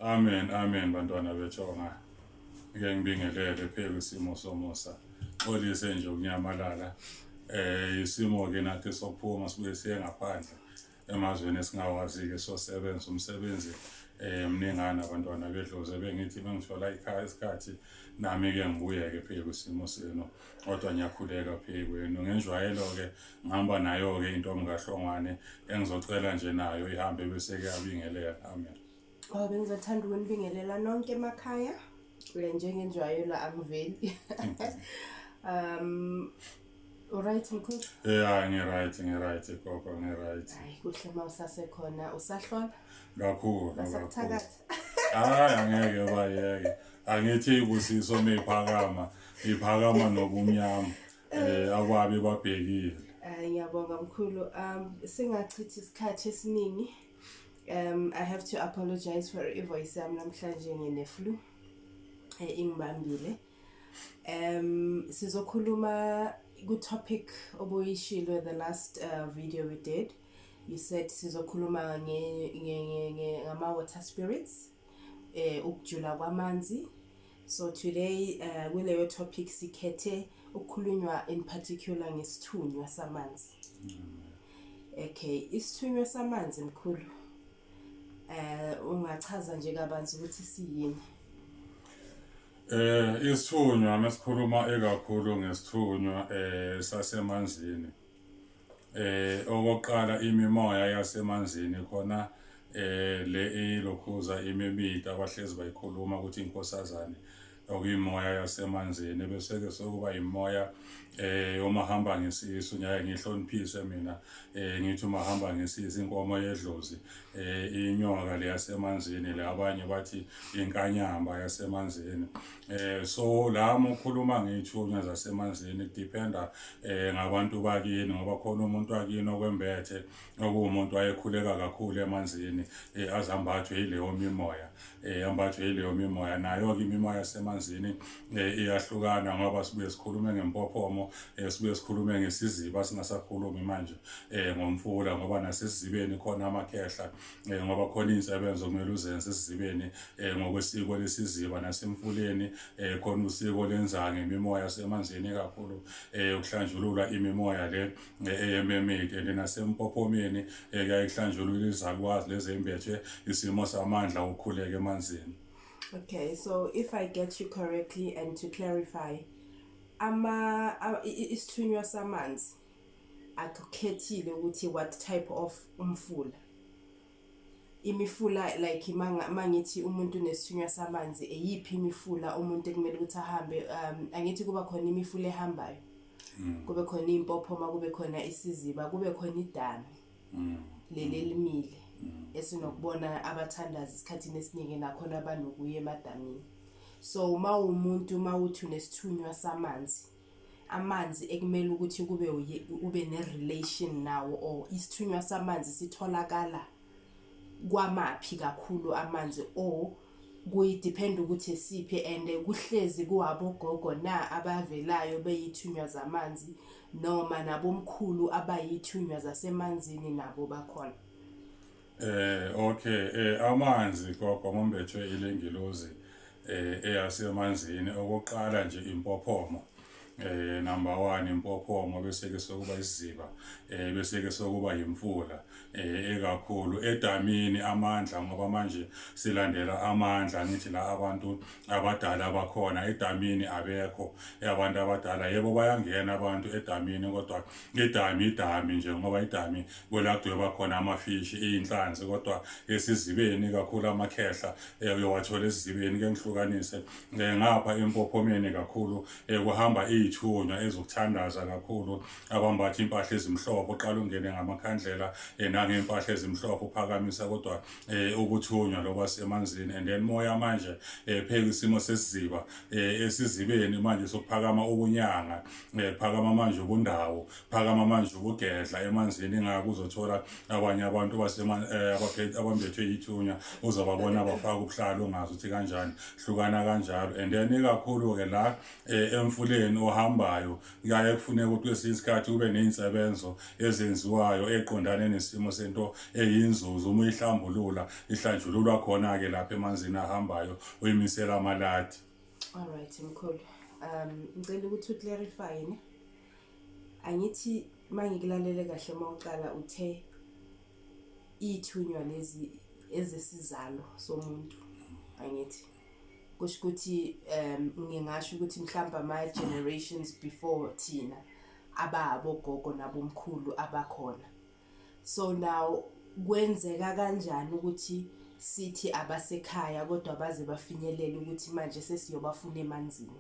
Amen, amen bantwana bethonga. Ngike ngibingelele phela isimo somusa. Xolise nje ukunyamalala. Isimo ke nathi sokuphuma sibuye siye ngaphandle emazweni esingawazi-ke sosebenza umsebenzi mningana abantwana bedlozi bengithi mengithola ikhaya isikhathi nami-ke ngibuye-ke phezu kwesimo senu, kodwa ngiyakhuleka phezu kwenu ngenjwayelo-ke. Ngihamba nayo-ke intombi kaHlongwane engizocela nje nayo ihambe bese kuyabingelela. Amen. Oh, bengizothanda ukunibingelela nonke emakhaya. Njengenjwayelo angiveli. Alright mkhulu? Yeah, ngi-right, ngi-right gogo, ngi-right. Hayi, kuhle uma usasekhona, usahlola? Kakhulu, kakhulu. Basakuthakatha? Hayi, angeke bayeke. Angithi ibusiso meyiphakama, iphakama nobumnyama. Akwabe babhekile. Hayi, ngiyabonga mkhulu. Singachithi isikhathi esiningi. I have to apologize for ivoice yami namhlanje, ngine flu. Ingibambile. Sizokhuluma ku topic obuyishilo the last video we did. You said sizokhuluma nge nge nge ngama water spirits, ukujula kwamanzi. So today, kuleyo topic sikhethe ukukhulunywa in particular ngesithunywa samanzi. Okay, isithunywa samanzi mkhulu. Ungachaza nje kabanzi ukuthi siyini? Isithunywa, mesikhuluma ekakhulu ngesithunywa sasemanzini. Okokuqala imimoya yasemanzini khona le ilokhuza imimiti abahlezi bayikhuluma ukuthi inkosazane, okuyimoya yasemanzini, bese ke sekuba imoya omahamba ngesisu. Ngiyaye ngihloniphise mina, ngithi umahamba ngesisu, inkomo yedlozi, inyoka le yasemanzini le, abanye bathi inkanyamba yasemanzini. So la ukhuluma ngey'thunywa zasemanzini, kudependa ngabantu bakini, ngoba khona umuntu wakini okwembethe, okuwumuntu wayekhuleka kakhulu emanzini, azambathwe yileyo mimoya, ambathwe yileyo mimoya. Nayo-ke imimoya yasemanzini iyahlukana, ngoba sibuye sikhulume ngempophomo, sibuye sikhulume ngesiziba, singasakhulumi manje ngomfula, ngoba nasesizibeni khona amakhehla, ngoba khona iy'nsebenzo okumele uzenze esizibeni ngokwesiko lesiziba, nasemfuleni khona usiko lenza ngemimoya yasemanzini kakhulu, ukuhlanjululwa imimoya le eye-mermaid. And nasempophomeni kuyaye kuhlanjululwa izalukwazi lezi ey'mbethwe isimo samandla okukhuleka emanzini. Okay, so if I get you correctly and to clarify, isithunywa samanzi akukhethile ukuthi what type of umfula. Imifula, like mangithi umuntu unesithunywa samanzi, eyiphi imifula umuntu ekumele ukuthi ahambe? Angithi kuba khona imifula ehambayo. Kube khona impophoma, kube khona isiziba, kube khona idami. Leli elimile esinokubona abathandazi esikhathini esiningi nakhona banokuya emadamini. So uma umuntu mawuthi unesithunywa samanzi, amanzi ekumele ukuthi kube ube ne-relation nawo, or isithunywa samanzi sitholakala kwamaphi kakhulu amanzi, or kuyidepend ukuthi esiphi, and kuhlezi kuwabogogo na abavelayo beyithunywa zamanzi, noma nabomkhulu abayithunywa zasemanzini nabo bakhona? Okay, amanzi gogo mombethwe ilengilozi eyasemanzini, okokuqala nje impophomo. Number 1 impophomo, bese ke sokuba isiziba, bese ke sokuba imfula, ekakhulu edamini amandla, ngoba manje silandela amandla. Ngithi la abantu abadala bakhona edamini abekho abantu abadala. Yebo, bayangena abantu edamini, kodwa idami idami nje, ngoba idami kwela kudweba khona amafishi, iy'nhlanzi, kodwa esizibeni kakhulu amakhehla uyowathola esizibeni. Ke ngihlukanise ngapha empophomeni kakhulu kuhamba iy'thunywa ezokuthandaza kakhulu, abambatha impahla ezimhlophe, uqala ungene ngamakhandlela nangey'mpahla ezimhlophe, uphakamisa kodwa ukuthunywa loba semanzini. And then moya manje pheka isimo sesiziba, esizibeni manje sokuphakama ubunyanga, phakama manje ubundawo, phakama manje ubugedla emanzini. Ingako uzothola abanye abantu abambethwe ithunya, uzobabona bafaka ubuhlalo, ungazi ukuthi kanjani, hlukana kanjalo. And then ikakhulu-ke la emfuleni ohamba ohambayo kuyaye kufuneka ukuthi kwesinye isikhathi kube ney'nsebenzo ezenziwayo eqondane nesimo sento eyinzuzo. Uma uyihlambulula, ihlanjululwa khona-ke lapha emanzini ahambayo, uyimisela amaladi. Alright mkhulu. Ngicela ukuthi uclarify ne. Angithi mangikulalele kahle mawuqala uthe ithunywa lezi ezesizalo somuntu, angithi kusho ukuthi ngingasho ukuthi mhlawumbe ama generations before thina, ababogogo nabomkhulu abakhona. So now kwenzeka kanjani ukuthi sithi abasekhaya kodwa baze bafinyelele ukuthi manje sesiyobafuna emanzini?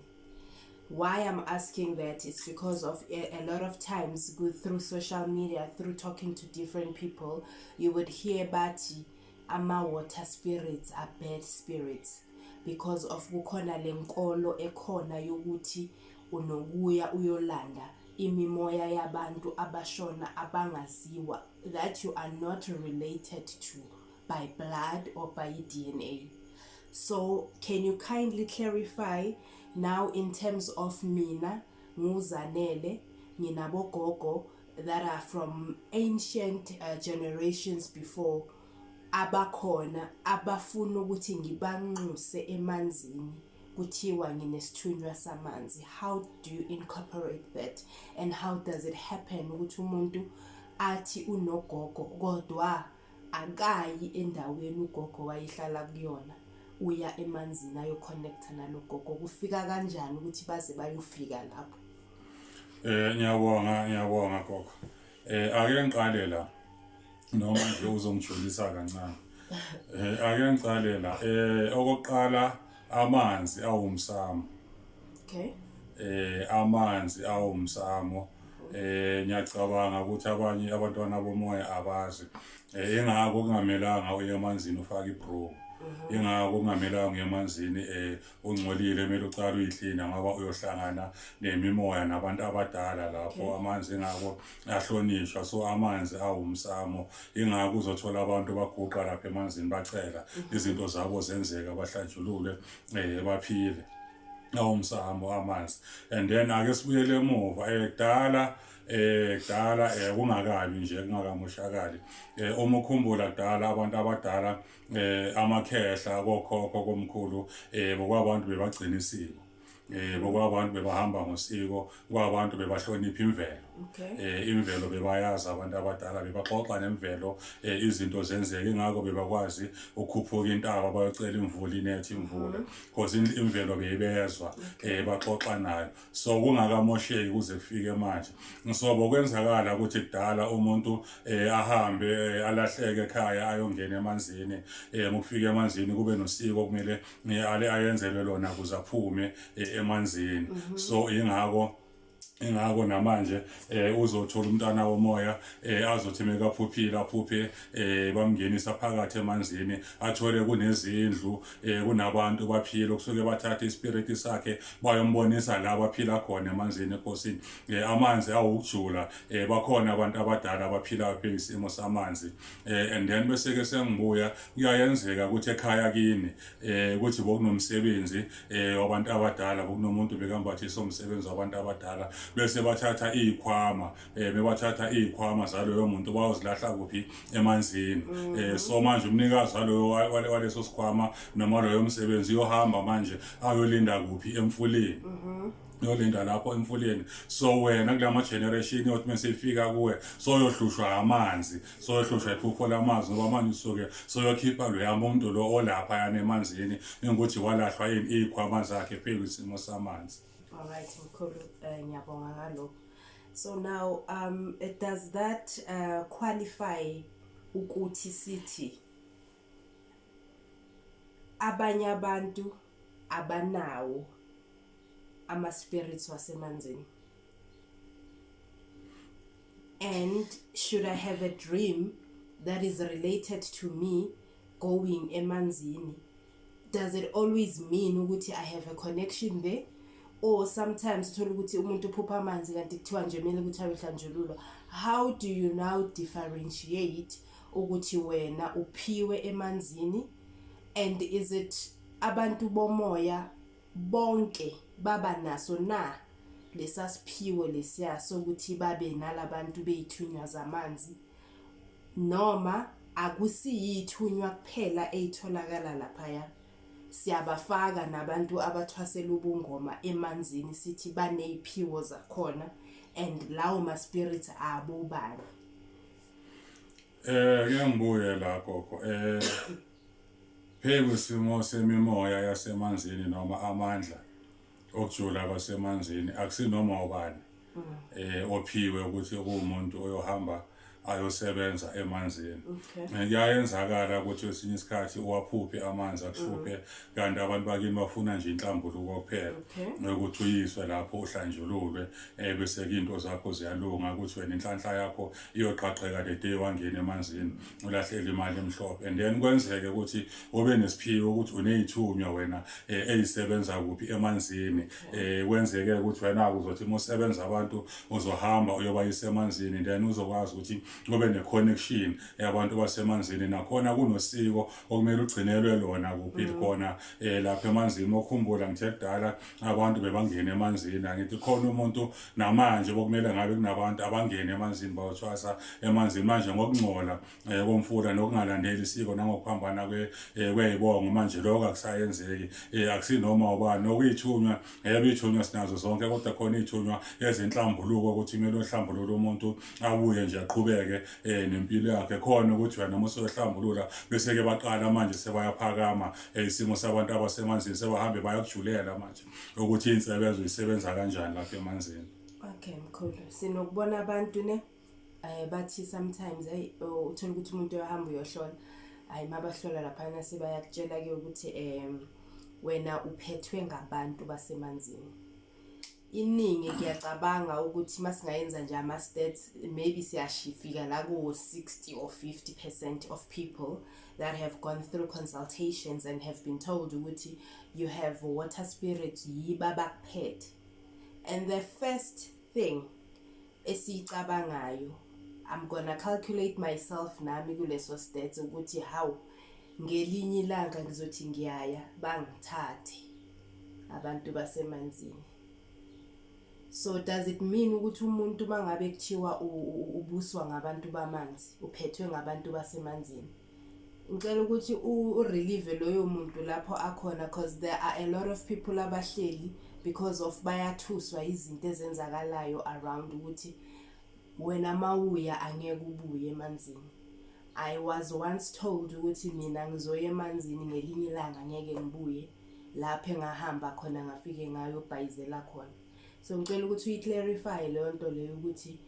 Why I'm asking that is because of a lot of times go through social media, through talking to different people, you would hear bathi ama-water spirits are bad spirits because of kukhona lenkolo ekhona yokuthi unokuya uyolanda imimoya yabantu abashona abangaziwa, that you are not related to by blood or by DNA. So can you kindly clarify now in terms of mina nguZanele, nginabogogo that are from ancient generations before abakhona abafuna ukuthi ngibanxuse emanzini, kuthiwa nginesithunywa samanzi? How do you incorporate that and how does it happen ukuthi umuntu athi unogogo kodwa akayi endaweni ugogo wayehlala kuyona, uya emanzini ayoconnecta nalo gogo? Kufika kanjani ukuthi baze bayofika lapho? Ngiyabonga, ngiyabonga gogo. Ake ngiqale la noma nje uzongijulisa kancane. Ake ngiqale la. Okokuqala, amanzi awumsamo. Amanzi awumsamo. Ngiyacabanga ukuthi abanye abantwana bomoya abazi. Ingakho kungamelanga uye emanzini ufake ibhruku. Ingakho kungamelanga uye emanzini ungcolile, kumele uqale uyiklina ngoba uyohlangana nemimoya nabantu abadala lapho. Amanzi ingakho ahlonishwa. So amanzi awumsamo, ingakho uzothola abantu baguqa lapha emanzini, bacela izinto zabo zenzeka, bahlanjululwe, baphile. Awumsamo amanzi. And then ake sibuyele emuva, kudala, kudala, kungakabi nje, kungakamoshakali. Uma ukhumbula kudala, abantu abadala, amakhehla kokhokho komkhulu, bokwabantu bebagcina isiko, bokwabantu bebahamba ngosiko, kwabantu bebahlonipha imvelo. Imvelo bebayazi abantu abadala, bebaxoxa nemvelo, izinto zenzeka. Ingakho bebakwazi ukukhuphuka intaba bayocela imvula, inethe imvula, because imvelo beyibezwa, baxoxa nayo. So kungakamosheki kuze kufike manje. So bokwenzakala ukuthi kudala umuntu ahambe, alahleke ekhaya, ayongena emanzini. Ngokufika emanzini kube nosiko kumele ale ayenzelwe lona ukuze aphume emanzini. So ingakho namanje uzothola umntana womoya azothi mekaphuphile, aphuphe bamngenisa phakathi emanzini, athole kunezindlu, kunabantu baphila, kusuke bathatha ispirit sakhe bayombonisa la baphila khona emanzini enkosini. Amanzi awukujula, bakhona abantu abadala abaphila isimo samanzi. And then bese ke sengibuya, kuyayenzeka ukuthi ekhaya kini ukuthi bokunomsebenzi wabantu abadala, bokunomuntu bekambathiswa umsebenzi wabantu abadala, bese bathatha izikhwama, bebathatha izikhwama zaloyo muntu bayozilahla kuphi? Emanzini. So manje umnikazi waloyo waleso sikhwama noma loyo msebenzi uyohamba manje ayolinda kuphi? Emfuleni. Uyolinda lapho emfuleni. So wena kulama generation yothi mase ifika kuwe, soyohlushwa amanzi, soyohlushwa iphupho lamanzi, ngoba manje usuke soyokhipha loya muntu lo olapha yana emanzini, engukuthi walahlwa iy'khwama zakhe phezu isimo samanzi. All right, mkhulu, ngiyabonga ngalokho. So now does that qualify ukuthi sithi abanye abantu abanawo ama spirits wasemanzini? And should I have a dream that is related to me going emanzini, does it always mean ukuthi I have a connection there? Or sometimes uthola ukuthi umuntu uphupha amanzi kanti kuthiwa nje kumele ukuthi ayohlanjululwa. How do you now differentiate ukuthi wena uphiwe emanzini, and is it abantu bomoya bonke baba naso na? Lesasiphiwo lesiya sokuthi babe nalabantu bey'thunywa zamanzi, noma akusiyithunywa kuphela ey'tholakala laphaya, siyabafaka nabantu abathwasela ubungoma emanzini, sithi baney'phiwo zakhona, and lawo ma-spirits abo bani? Ke ngibuye la, gogo. Phezu kwesimo semimoya yasemanzini noma amandla okujula kwasemanzini, akusinoma ubani ophiwe ukuthi kuwumuntu oyohamba ayosebenza emanzini. Kuyayenzakala ukuthi kwesinye isikhathi uwaphuphe amanzi akuhluphe, kanti abantu bakini bafuna nje inhlambuluko kuphela, ukuthi uyiswe lapho uhlanjululwe, bese ke into zakho ziyalunga, ukuthi wena inhlanhla yakho iyoqhaqheka the day wangena emanzini ulahlela imali emhlophe. And then kwenzeke ukuthi ube nesiphiwo ukuthi uney'thunywa wena ey'sebenza kuphi emanzini. Kwenzeke ukuthi wena uzothi uma usebenza abantu uzohamba uyobayisa emanzini, then uzokwazi ukuthi ube ne-connection yabantu basemanzini. Nakhona kunosiko okumele ugcinelwe lona kuphi khona lapha emanzini. Okhumbula ngithe kudala abantu bebangena emanzini, angithi khona umuntu namanje bokumele ngabe kunabantu abangena emanzini bayothwasa emanzini. Manje ngokungcola komfula nokungalandeli isiko nangokuphambana kwey'bongo, manje lokho akusayenzeki. Akusinoma ubani nokuyithunywa. Yebo, iy'thunywa sinazo zonke, kodwa khona iy'thunywa ezinhlambuluko ukuthi kumele uhlambulule umuntu abuye nje aqhubeke nempilo yakhe, khona ukuthi wena uma usuyohlambulula bese-ke baqala manje sebayaphakama isimo sabantu abasemanzini, sebahambe bayakujulela manje ukuthi iy'nsebenzo yisebenza kanjani lapha emanzini. Okay mkhulu, sinokubona abantu ne bathi sometimes, hey, uthola ukuthi umuntu uyahamba uyohlola, hayi, mabahlola laphana sebayakutshela ke ukuthi wena uphethwe ngabantu basemanzini. Iningi ngiyacabanga ukuthi masingayenza nje ama-stats, maybe siyashifika la ku-60 or 50% of people that have gone through consultations and have been told ukuthi you have water spirits, yiba bakuphethe. And the first thing esiyicabangayo, I'm gonna calculate myself nami kuleso stats, ukuthi how ngelinye ilanga ngizothi ngiyaya bangithathe abantu basemanzini. So does it mean ukuthi umuntu mangabe kuthiwa ubuswa ngabantu bamanzi, uphethwe ngabantu basemanzini, ngicela ukuthi urelieve loyo muntu lapho akhona, because there are a lot of people abahleli because of bayathuswa izinto ezenzakalayo around ukuthi wena mawuya angeke ubuye emanzini? I was once told ukuthi mina ngizoya emanzini ngelinye ilanga ngeke ngibuye lapho engahamba khona ngafike ngayobhayizela khona. So ngicela ukuthi uyiclarify leyo nto leyo, ukuthi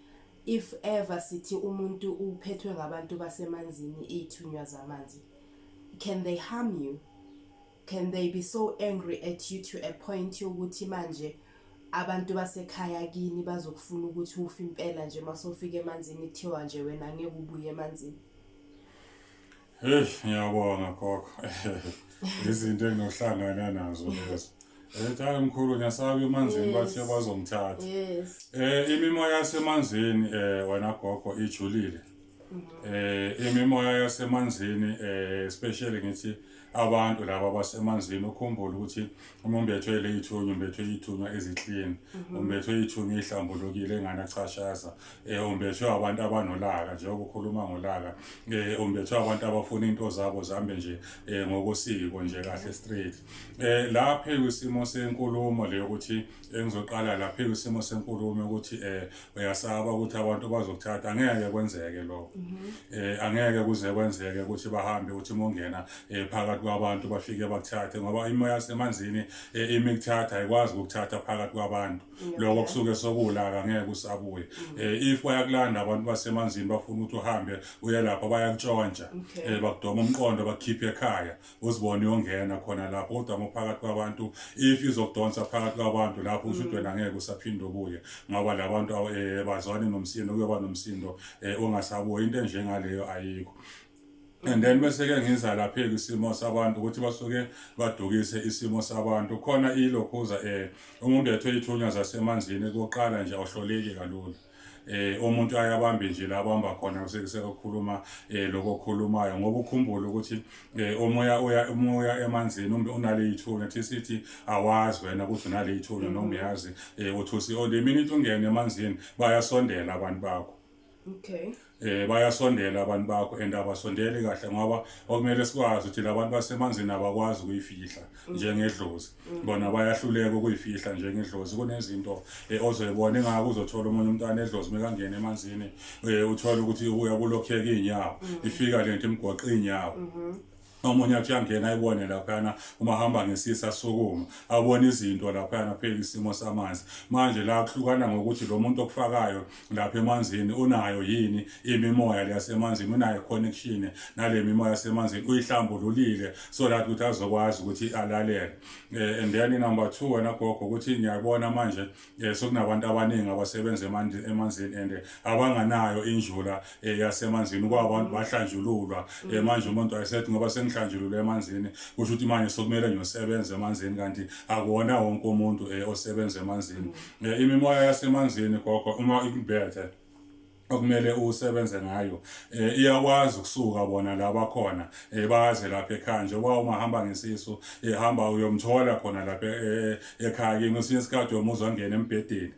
if ever sithi umuntu uphethwe ngabantu basemanzini, iy'thunywa zamanzi, can they harm you? Can they be so angry at you to a point yokuthi manje abantu basekhaya kini bazokufuna ukuthi ufe impela nje masofika emanzini, kuthiwa nje wena ngeke ubuye emanzini? Hey, ngiyabonga gogo. Izinto enginohlangana nazo lezo. Ethi, hayi mkhulu, ngiyasaba emanzini, bathi bazongithatha. Imimoya yasemanzini, wena gogo, ijulile. Imimoya yasemanzini, especially ngithi abantu laba abasemanzini, ukhumbule ukuthi uma umbethwe ley'thunywa, umbethwe iy'thunywa ezi-clean, umbethwe iy'thunywa ey'hlambulukile enganachashaza, umbethwe abantu abanolaka, njengoba ukhuluma ngolaka, umbethwe abantu abafuna into zabo zihambe nje ngokosiko nje kahle straight. Lapha kwisimo senkulumo leyo ukuthi engizoqala lapha kwisimo senkulumo ukuthi uyasaba ukuthi abantu bazokuthatha, angeke kwenzeke lokho. Angeke kuze kwenzeke ukuthi bahambe ukuthi uma ungena phakathi kwabantu bafike bakuthathe, ngoba imoya yasemanzini imi kuthatha ayikwazi ukukuthatha phakathi kwabantu. Lokho kusuke sokulaka, ngeke usabuye. If bayakulanda abantu basemanzini bafuna ukuthi uhambe uye lapha, bayakutshontsha, bakudoma umqondo, bakukhiphe ekhaya, uzibone uyongena khona lapho. Kodwa uma uphakathi kwabantu, if izokudonsa phakathi kwabantu lapho, kusho ukuthi wena ngeke usaphinde ubuye, ngoba labantu bazwane nomsindo, kuyoba nomsindo ongasabuyi. Into enjengaleyo ayikho. And then bese-ke ngiza lapha isimo sabantu ukuthi basuke badukise isimo sabantu khona ilokhuza umuntu ethwe ithunywa zasemanzini, koqala nje awuhloleki kalula. Umuntu ayabambe nje la abamba khona sekukhuluma lokho okukhulumayo, ngoba ukhumbule ukuthi umoya uya, umoya emanzini unale yithunya, thi sithi awazi wena ukuthi unale yithunya noma uyazi, uthi usi the minute ungena emanzini bayasondela abantu bakho. Bayasondela abantu bakho, and abasondeli kahle, ngoba okumele sikwazi ukuthi labantu basemanzini abakwazi ukuyifihla njengedlozi. Bona bayahluleka ukuyifihla njengedlozi. Kunezinto ozoyibona, ingako uzothola omunye umntwana edlozi mekangena emanzini, uthola ukuthi uyakulokheka iy'nyawo, ifika lento imgoqa iy'nyawo. Omunye athi uyangena ayibone laphayana uma hamba ngesisa, asukuma abone izinto laphayana, phela isimo samanzi. Manje la kuhlukana ngokuthi lo muntu okufakayo lapha emanzini unayo yini imimoya leyasemanzini, unayo connection nale mimoya yasemanzini, uyihlambululile so that ukuthi azokwazi ukuthi alalele. And then number 2, wena gogo, ukuthi ngiyabona manje sokunabantu abaningi abasebenza emanzini and abanganayo injula yasemanzini, kwabantu bahlanjululwa. Manje umuntu ayesethi ngoba sengihlanjululwe emanzini, kusho ukuthi manje sokumele ngiyosebenza emanzini, kanti akuwona wonke umuntu osebenza emanzini. Imimoya yasemanzini, gogo, uma ikubethe okumele usebenze ngayo, iyakwazi ukusuka bona la bakhona, baze lapha ekhaya. Njengoba uma hamba ngesisu ehamba, uyomthola khona lapha ekhaya kini. Kwesinye isikhathi uyomuzwa angena embhedeni,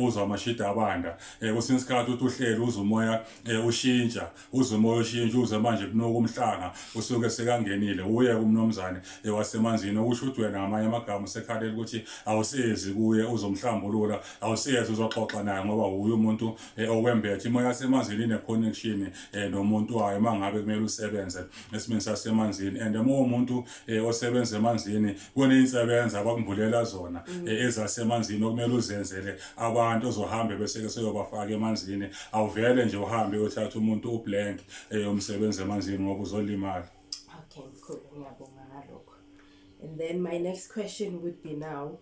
uzwa amashida abanda. Kwesinye isikhathi uthi uhleli uzwa umoya ushintsha, uzwa umoya ushintsha, uze manje kunuka umhlanga, usuke sekangenile uye kumnumzane wasemanzini. Okusho ukuthi wena ngamanye amagama usekhalela ukuthi awusezi kuye uzomhlambulula, awusezi uzoxoxa naye, ngoba uye umuntu okwembethe. Imoya yasemanzini ine-connection nomuntu wayo uma ngabe kumele usebenze esimeni sasemanzini. And uma umuntu osebenza emanzini, kuney'nsebenza abakumbulela zona ezasemanzini okumele uzenzele abantu ozohambe bese-ke seyobafaka emanzini. Awuvele nje uhambe uyothatha umuntu ublank umsebenzi emanzini, ngoba uzolimala. Okay, mkhulu, ngiyabonga ngalokho. And then my next question would be now,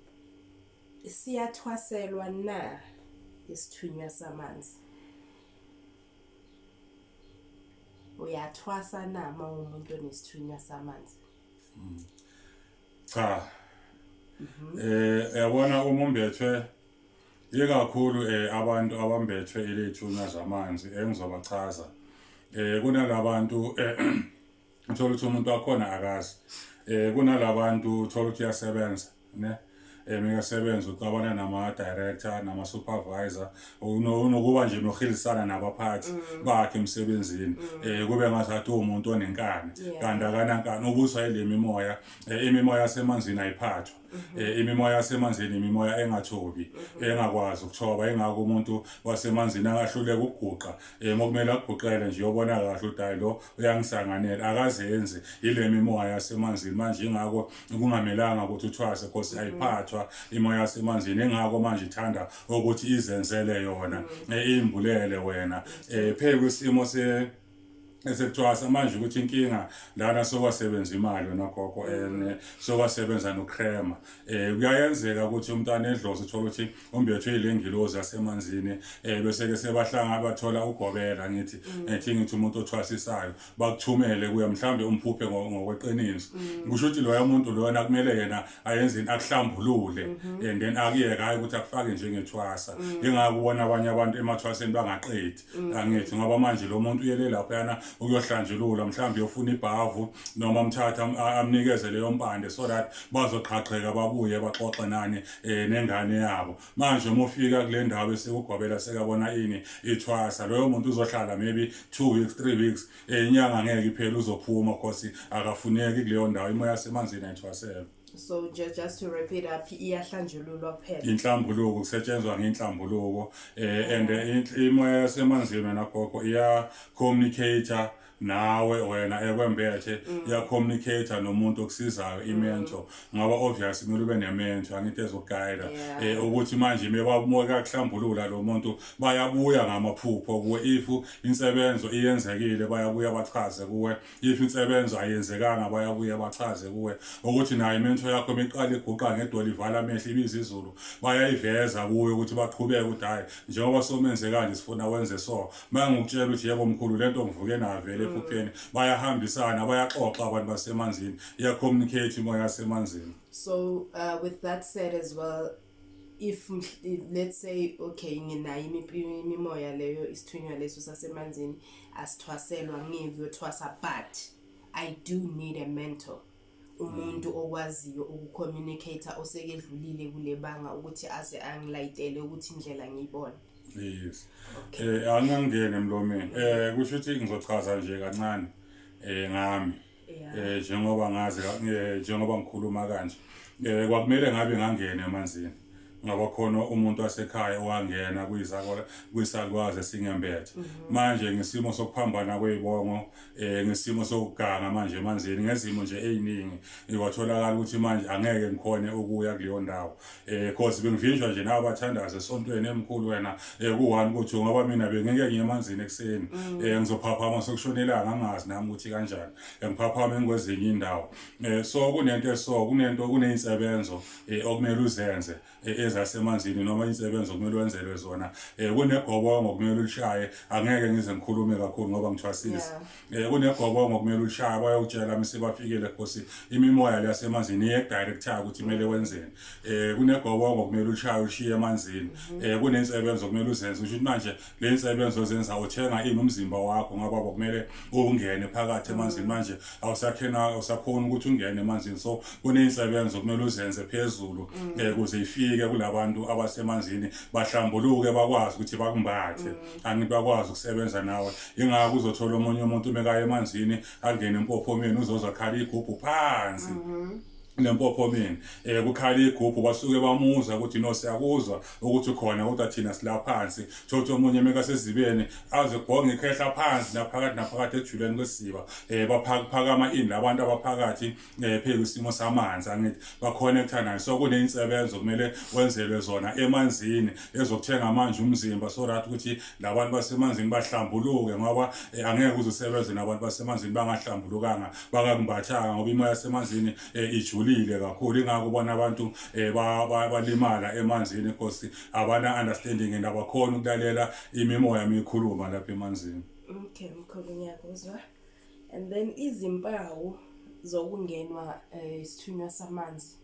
siyathwaselwa na isithunywa samanzi? Uyathwasa na uma umuntu onesithunywa samanzi? Cha. Yabona, uma umbethwe ikakhulu abantu abambethwe ilethunywa zamanzi engizobachaza, kunalabantu uthola ukuthi umuntu wakhona akazi, kunalabantu uthola ukuthi uyasebenza ne mikasebenza uxabana nama-director, nama-supervisor, unokuba nje nohilisana nabaphathi bakhe emsebenzini, kube ngathi uwumuntu onenkani, kanti akanankani, ubuswa ile mimoya. Imimoya yasemanzini ayiphathwa. Imimoya yasemanzini imimoya engathobi, engakwazi ukuthoba. Ingakho umuntu wasemanzini angahluleka ukuguqa, mokumele aguqele nje uyobona kahle ukuthi hayi, lo uyangisanganela, akazenzi, ile mimoya yasemanzini. Manje ingakho kungamelanga ukuthi uthwase, cause ayiphathwa imoya yasemanzini. Ingakho manje ithanda ukuthi izenzele yona, imbulele wena phe kwisimo se esekuthwasa. Manje ukuthi inkinga lana sokwasebenza imali, wena gogo, and sokwasebenza nocrema. Kuyayenzeka ukuthi umntwana edlozi uthola ukuthi umbethwe ile ngilozi yasemanzini, bese ke sebahlanga bathola ugobela, ngithi umuntu othwasisayo bakuthumele kuye, mhlambe umphuphe ngokweqiniso. Kusho ukuthi loya muntu lona kumele yena ayenzeni? Akuhlambulule and then akuyeke, hayi ukuthi akufake njengethwasa. Ingakho ubona abanye abantu emathwaseni bangaqedi, angithi? Ngoba manje lo muntu uyele laphayana ukuyohlanjululwa, mhlawumbe uyofuna ibhavu noma amthatha amnikeze leyo mpande so that bazoqhaqheka, babuye baxoxe nani nengane yabo. Manje uma ufika kule ndawo esekugobela sekabona ini, ithwasa, loyo muntu uzohlala maybe 2 weeks, 3 weeks, inyanga ngeke iphele, uzophuma, cause akafuneki kuleyo ndawo. Imoya yasemanzini ayithwaselwa. So just to wrap it up, iyahlanjululwa kuphela. Inhlambuluko, kusetshenzwa ngenhlambuluko, and imoya yasemanzini, wena gogo, iya communicate nawe wena ekwembethe, iya communicate nomuntu okusizayo, i-mentor, ngoba obvious kumele ube ne-mentor, angithi, ezoku-guide. Ukuthi manje mebamoka kuhlambulula lo muntu, bayabuya ngamaphupho kuwe. If insebenzo iyenzekile, bayabuya bachaze kuwe. If insebenzo ayenzekanga, bayabuya bachaze kuwe. Ukuthi nayo i-mentor yakho imiqala iguqa ngedolo, ivala amehlo, ibiza izulu, bayayiveza kuwe ukuthi baqhubeke ukuthi hayi, njengoba somenze kanje, sifuna wenze so. Mangikutshela ukuthi yebo mkhulu, lento ngivuke nayo vele ephupheni, bayahambisana, bayaxoxa abantu basemanzini, iya-communicate imoya yasemanzini. So with that said as well, If let's say, okay, nginayo imimoya leyo, isithunywa leso sasemanzini, asithwaselwa, ngikuyothwasa, but I do need a mentor, umuntu okwaziyo ukucommunicate, osekedlulile kule banga, ukuthi aze angilayitele ukuthi indlela ngiyibone. Yes. Angangeni emlomeni. Kusho ukuthi ngizochaza nje kancane ngami. Njengoba ngazi, njengoba ngikhuluma kanje, kwakumele ngabe ngangena emanzini, ngoba khona umuntu wasekhaya owangena kwisalukwazi esingembethe. Manje ngesimo sokuphambana kwezibongo, ngesimo sokuganga manje emanzini, ngezimo nje eziningi, ikwatholakala ukuthi manje angeke ngikhone ukuya kuleyo ndawo, cause bengivinjwa nje nabathandaza esontweni emkhulu wena ku1 ku2, ngoba mina bengeke ngiye emanzini ekuseni, ngizophaphama sokushonelanga, angazi nami ukuthi kanjani, ngiphaphama ngikwezinye indawo. So kunento eso kunento kuneyinsebenzo okumele uzenze ezasemanzini, noma insebenzo okumele wenzelwe zona. Kunegobongo okumele ulishaye. Angeke ngize ngikhulume kakhulu ngoba ngithwasisa. Kunegobongo okumele ulishaye, bayokutshela mise bafikele, khosi imimoya leyasemanzini iye-director ukuthi kumele wenzeni. Kunegobongo okumele ulishaye, ulishiye emanzini. Kunensebenzo okumele uzenze. Kusho ukuthi manje le nsebenzo ozenza, uthenga ini umzimba wakho, ngoba kumele ungene phakathi emanzini. Manje awusakhena, awusakhona ukuthi ungene emanzini, so kuney'nsebenzo okumele uzenze phezulu ukuze ifike kulabantu abasemanzini, bahlambuluke, bakwazi ukuthi bakumbathe, angithi bakwazi ukusebenza nawe. Ingakho uzothola omunye umuntu mekaya emanzini, angene empophomeni, uzozwa khala igubhu phansi nempophomeni, kukhala igubhu, basuke bamuza ukuthi no, siyakuzwa ukuthi khona, kodwa thina sila phansi. Thothi omunye mekasezibeni, aze kubhonga ikhehla phansi naphakathi naphakathi ekujuleni kwesiziba, baphakama ini labantu abaphakathi phezu isimo samanzi, angithi baconnecta nayo. So kuney'nsebenzo kumele wenzelwe zona emanzini, ezokuthenga manje umzimba, so that ukuthi labantu basemanzini bahlambuluke, ngoba angeke uze usebenze nabantu basemanzini bangahlambulukanga, bangakumbathanga, ngoba imoya yasemanzini ijulile kakhulu. Ingakho ubona abantu balimala emanzini, because abana understanding and abakhona ukulalela imimoya mikhuluma lapha emanzini. Okay, mkhulu, ngiyakuzwa. And then izimpawu zokungenwa isithunywa samanzi.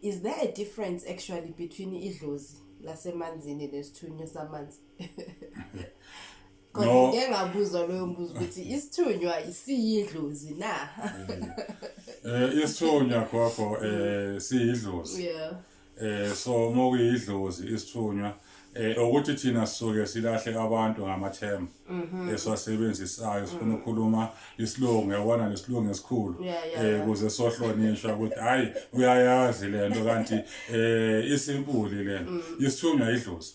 Is there a difference actually between idlozi lasemanzini nesithunywa samanzi? Because No. ngike ngabuzwa loyo mbuzo ukuthi isithunywa isiyidlozi na? Isithunywa, gogo, siyidlozi. So mokuyidlozi isithunywa, ukuthi thina sisuke silahle abantu ngamathema esiwasebenzisayo, sifuna ukukhuluma isilungu, yabona, lesilungu esikhulu, kuze sohlonishwa ukuthi hayi, uyayazi lento, kanti isimple lento. Isithunywa idlozi,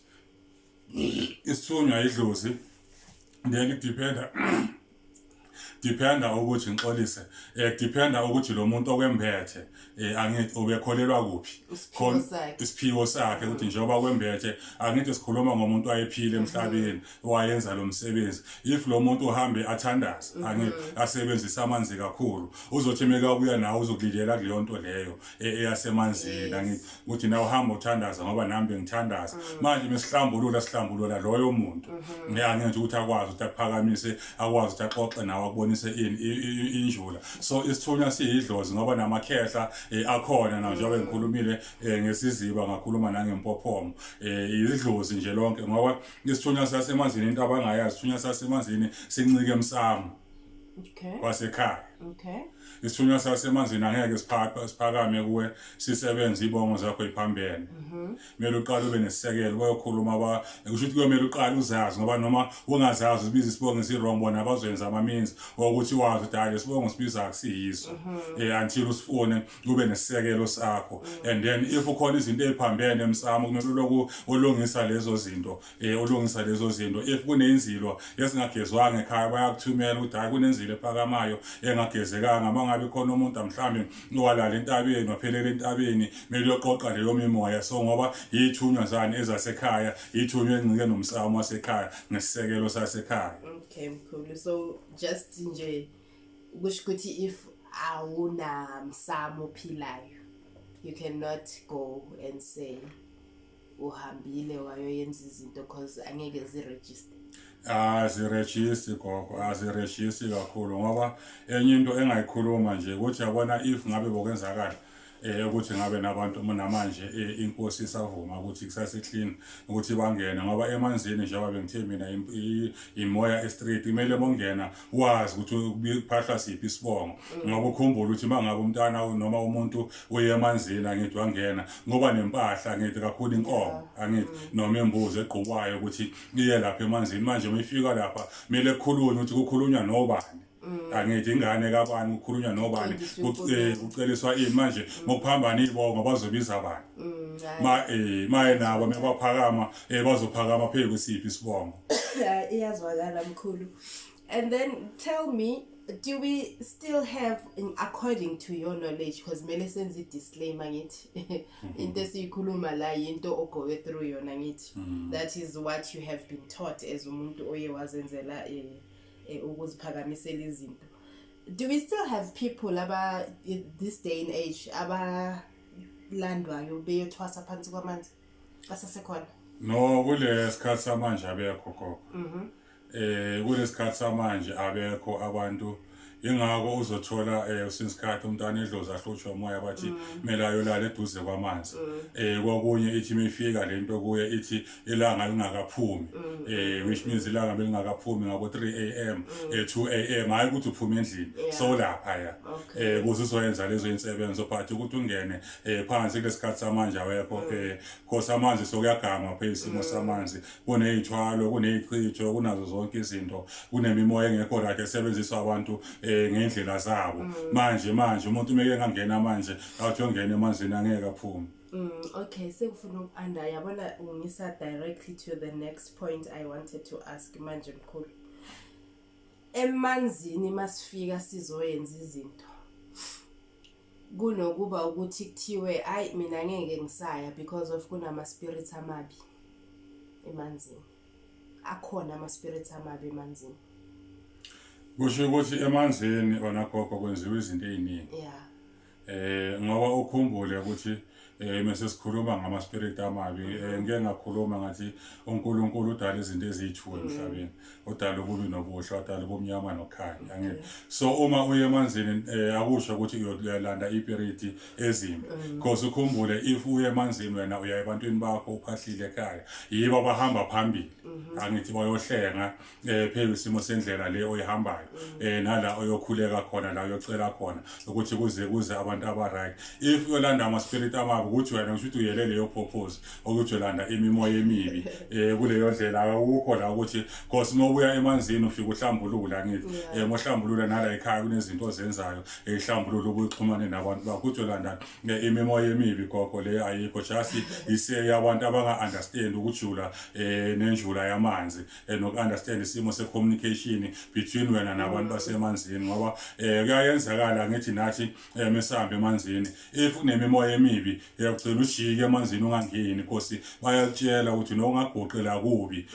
isithunywa idlozi. Then dependa ukuthi, ngixolise, dependa ukuthi lo muntu okwembethe, angithi ubekholelwa kuphi. Isiphiwo sakhe. Isiphiwo sakhe, ukuthi njengoba kwembethe, angithi sikhuluma ngomuntu wayephila emhlabeni, wayenza lo msebenzi. If lo muntu uhambe athandaza, angithi asebenzisa amanzi kakhulu, uzothi mekabuya nawe uzokulindela kuleyo nto leyo eyasemanzini. Angithi ukuthi nawe uhamba uthandaza, ngoba nami bengithandaza. Manje mesihlambulula, sihlambulula loyo muntu, angithi ukuthi akwazi ukuthi akuphakamise, akwazi ukuthi axoxe nawe, akubonise ini injula. So isithunywa siyidlozi, ngoba namakhehla akhona na, njengoba ngikhulumile ngesiziba, ngakhuluma nangempophoma, idlozi nje lonke, ngoba isithunywa sasemanzini, into abangayazi, isithunywa sasemanzini sincike emsamo wasekhaya. Isithunywa sasemanzini angeke siphakame kuwe sisebenze ibongo zakho iphambene. Kumele uqale ube nesisekelo, bayokhuluma ba kusho ukuthi kuyomele uqale uzazi, ngoba noma ungazazi, uzibiza isibongo esi-wrong, bona bazoyenza ama-means okuthi wazi ukuthi hayi, lesibongo sibiza akusiyiso, until usifune ube nesisekelo sakho. And then if ukhona izinto ey'phambene emsamo, kumele uloku ulungisa lezo zinto, ulungisa lezo zinto. If kunenzilo esingagezwanga ekhaya, bayakuthumela ukuthi hayi, kunenzilo ephakamayo engagezekanga. Uma ngabe khona umuntu mhlawumbe owalala entabeni, waphelela entabeni, kumele uyoqoqa leyo mimoya. So ngoba yithunywa zani ezasekhaya, yithunywa encike nomsamo wasekhaya, ngesisekelo sasekhaya. Okay, mkhulu. So just nje kusho ukuthi if awunamsamo ophilayo, you cannot go and say uhambile wayoyenza izinto, cause angeke ziregister. Aziregister, gogo, aziregister kakhulu, ngoba enye into engayikhuluma nje ukuthi yabona, if ngabe bokwenzakala Ukuthi ngabe nabantu namanje inkosi isavuma ukuthi kusase clean ukuthi bangene, ngoba emanzini, njengoba bengithe mina, imoya e-street, kumele bongena wazi ukuthi kuphahla siphi isibongo, ngoba ukhumbule ukuthi mangabe umntana noma umuntu uye emanzini, angithi, wangena ngoba nempahla, angithi, kakhulu inkomo, angithi, noma imbuzi egqokwayo ukuthi iye lapha emanzini. Manje uma ifika lapha, kumele kukhulunywe ukuthi kukhulunywa nobani, angithi, ingane kabani, kukhulunywa nobani, Kuqondiswe inkosi. Kuceliswa ini. Manje ngokuphambana ibongo, bazobiza bani? Hhayi. Ma maye nabo mebaphakama, bazophakama phezu kwesiphi isibongo? Iyazwakala, mkhulu. And then tell me, do we still have, according to your knowledge, because kumele senze i-disclaimer, ngithi into esiyikhuluma la yinto o-go through yona, ngithi that is what you have been taught as umuntu oye wazenzela ukuziphakamisela izinto. Do we still have people aba this day and age abalandwayo beyothwasa phansi kwamanzi? Basasekhona? No, kule sikhathi samanje abekho, gogo. Kulesikhathi samanje abekho abantu. Ingakho uzothola usinsikhathi umntwana edlozi ahlutshwa umoya, bathi kumele ayolala eduze kwamanzi. Kokunye ithi mifika lento kuye, ithi ilanga lingakaphumi, which means ilanga belingakaphumi ngabo 3 am, 2 am, hayi ukuthi uphuma endlini, so lapha ya kuze uzoyenza lezo insebenzo, but ukuthi ungene phansi kulesikhathi samanje awekho. Cause amanzi sokuyagangwa phela, isimo samanzi, kuney'thwalo, kuneyichitho, kunazo zonke izinto, kunemimoya engekho right esebenziswa abantu ngendlela zabo. Manje umuntu umeke engangena manje, athi uyongena emanzini, angeke aphume. Okay, sengifuna uku-anda, yabona, ungisa directly to the next point I wanted to ask manje, mkhulu. Emanzini masifika sizoyenza izinto. Kunokuba ukuthi kuthiwe, "Ayi, mina ngeke ngisaya because of kunama spirits amabi emanzini." Akhona ama spirits amabi emanzini? Kusho ukuthi emanzini wona, gogo, kwenziwa izinto ey'ningi. Ngoba ukhumbule ukuthi mase sikhuluma ngama spirit amabi, ngeke ngakhuluma ngathi uNkulunkulu udala izinto eziyi-2 emhlabeni, udala ububi nobuhle, wadala ubumnyama nokukhanya, angithi? So uma uye emanzini, akusho ukuthi uyolanda i-spirit ezimbi, because ukhumbule, if uye emanzini wena uya ebantwini bakho, uphahlile ekhaya, yibo abahamba phambili, angithi, bayohlenga phezu isimo sendlela le oyihambayo, nala oyokhuleka khona, la uyocela khona ukuthi kuze abantu aba right. If uyolanda ama spirit amabi, ukuthi wena ngisho ukuthi uyele leyo purpose ukuthi uyolanda imimoya emibi kuleyo ndlela, akukho la ukuthi, cause uma ubuya emanzini ufika uhlambulula, angithi? Mohlambulula nala ekhaya, kunezinto ozenzayo ehlambulula ubuxhumane nabantu bakho. Uthi uyolanda imimoya emibi, gogo, le ayikho, just ise abantu abanga understand ukujula nenjula yamanzi, noku-understand isimo se-communication between wena nabantu basemanzini, ngoba kuyayenzakala, ngithi nathi mesihamba emanzini, if kunemimoya emibi, uyagcina ujike emanzini ungangeni, because bayakutshela ukuthi nongaguqela kubi,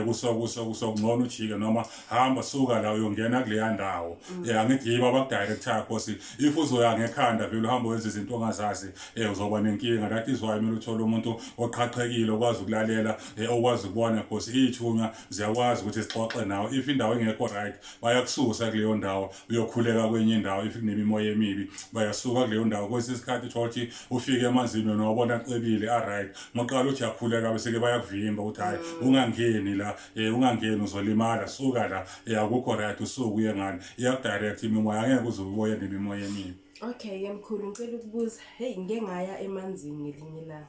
kuso kuso kuso kungcono ujike noma hamba, suka la uyongena kuleya ndawo. Angithi yibo abaku-director, because if uzoya ngekhanda vele uhamba wenza izinto ongazazi, uzoba nenkinga. That is why kumele uthole umuntu oqhaqhekile, okwazi ukulalela, okwazi ukubona, because iy'thunywa ziyakwazi ukuthi sixoxe nawe. If indawo ingekho right, bayakususa kuleyo ndawo, uyokhuleka kwenye indawo. If kunemimoya emibi, bayasuka kuleyo ndawo. Kwesinye isikhathi uthola ukuthi ufike emanzini, wena wabona cebile, a-right, ngoqala uthi uyakhuleka, bese-ke bayakuvimba ukuthi, "Hhayi, ungangeni la, ungangeni, uzolimala, suka la, akukho right, usuke uye ngale." Iyaku-direct imimoya, angeke uze uboye nemimoya emibi. Okay ke mkhulu, ngicela ukubuza. Hey, ngike ngaya emanzini ngelinye ilanga.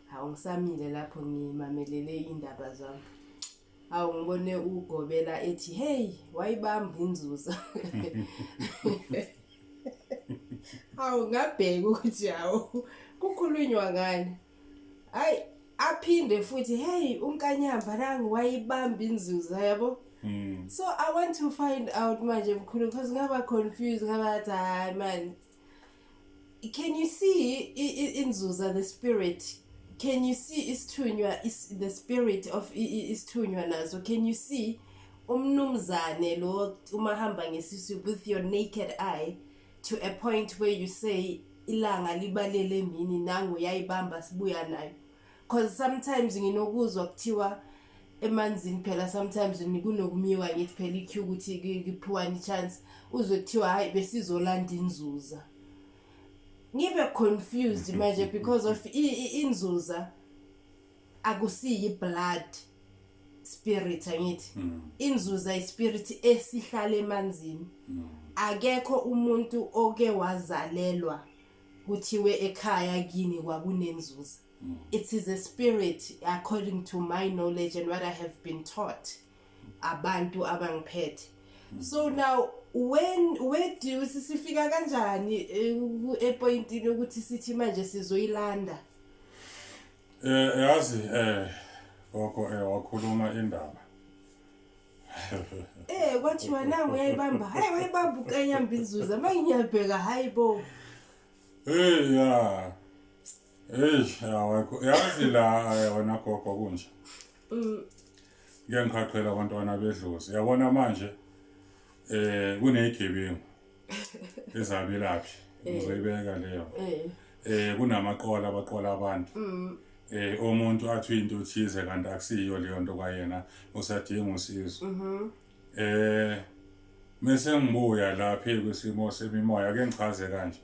Hawu, ngisamile lapho ngimamelele indaba zami. Hawu, ngibone ugobela ethi, "Hey, wayibamba inzuza." Hawu, ngabheka ukuthi hawu, kukhulunywa ngani. Hayi, aphinde futhi, "Hey, unkanyamba nangu wayibamba inzuza," yabo. So I want to find out manje, mkhulu, because ngaba confused, ngaba athi, "Hayi man." Can you see inzuza, the spirit? Can you see isithunywa, is the spirit of isithunywa nazo? Can you see umnumzane lo uma hamba ngesisu with your naked eye to a point where you say ilanga libalele emini, nangu yayibamba, sibuya nayo? Because sometimes nginokuzwa kuthiwa emanzini phela sometimes kunokumiwa, ngithi phela i-queue ukuthi kuphiwane i-chance, uzwe kuthiwa, "Hayi, besizolanda inzuza." Ngibe confused manje because of inzuza akusiyi blood spirit angithi. Inzuza ispirit esihlala emanzini. Akekho umuntu oke wazalelwa kuthiwe ekhaya kini kwakunenzuza. It is a spirit according to my knowledge and what I have been taught abantu abangiphethe. So now when where do sifika kanjani epointini ukuthi sithi manje sizoyilanda? Yazi gogo, wakhuluma indaba. Kwathiwa nangu uyayibamba. Hayi, wayibamba uKanyamba inzuza. Mangiyabheka, hayibo. Hey ya. Hey ya, wakho yazi la, wena gogo, kunje. Ngeke ngiqhaqhela abantwana bedlozi. Yabona manje kunezigebengu ezabelaphi. Ngizoyibeka leyo. Kunamaqola abaqola abantu. Umuntu athi into thize kanti akusiyo leyo nto kwayena, usadinga usizo. Mase ngibuya lapha kwisimo semimoya, ake ngichaze kanje.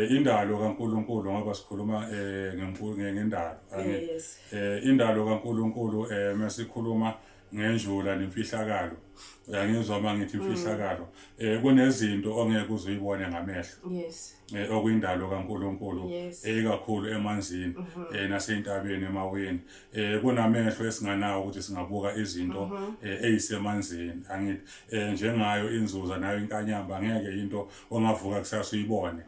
Indalo kaNkuluNkulu, ngoba sikhuluma ngendalo, angithi? Yes. Indalo kaNkuluNkulu, masikhuluma ngenjula nemfihlakalo. Uyangizwa uma ngithi imfihlakalo? Kunezinto ongeke uze uyibone ngamehlo. Okuyindalo kaNkuluNkulu, ekakhulu emanzini, nasentabeni, emaweni. Kunamehlo esinganawo ukuthi singabuka izinto ezisemanzini, angithi? Njengayo inzuza nayo inkanyamba, ngeke into ongavuka kusasa uyibone.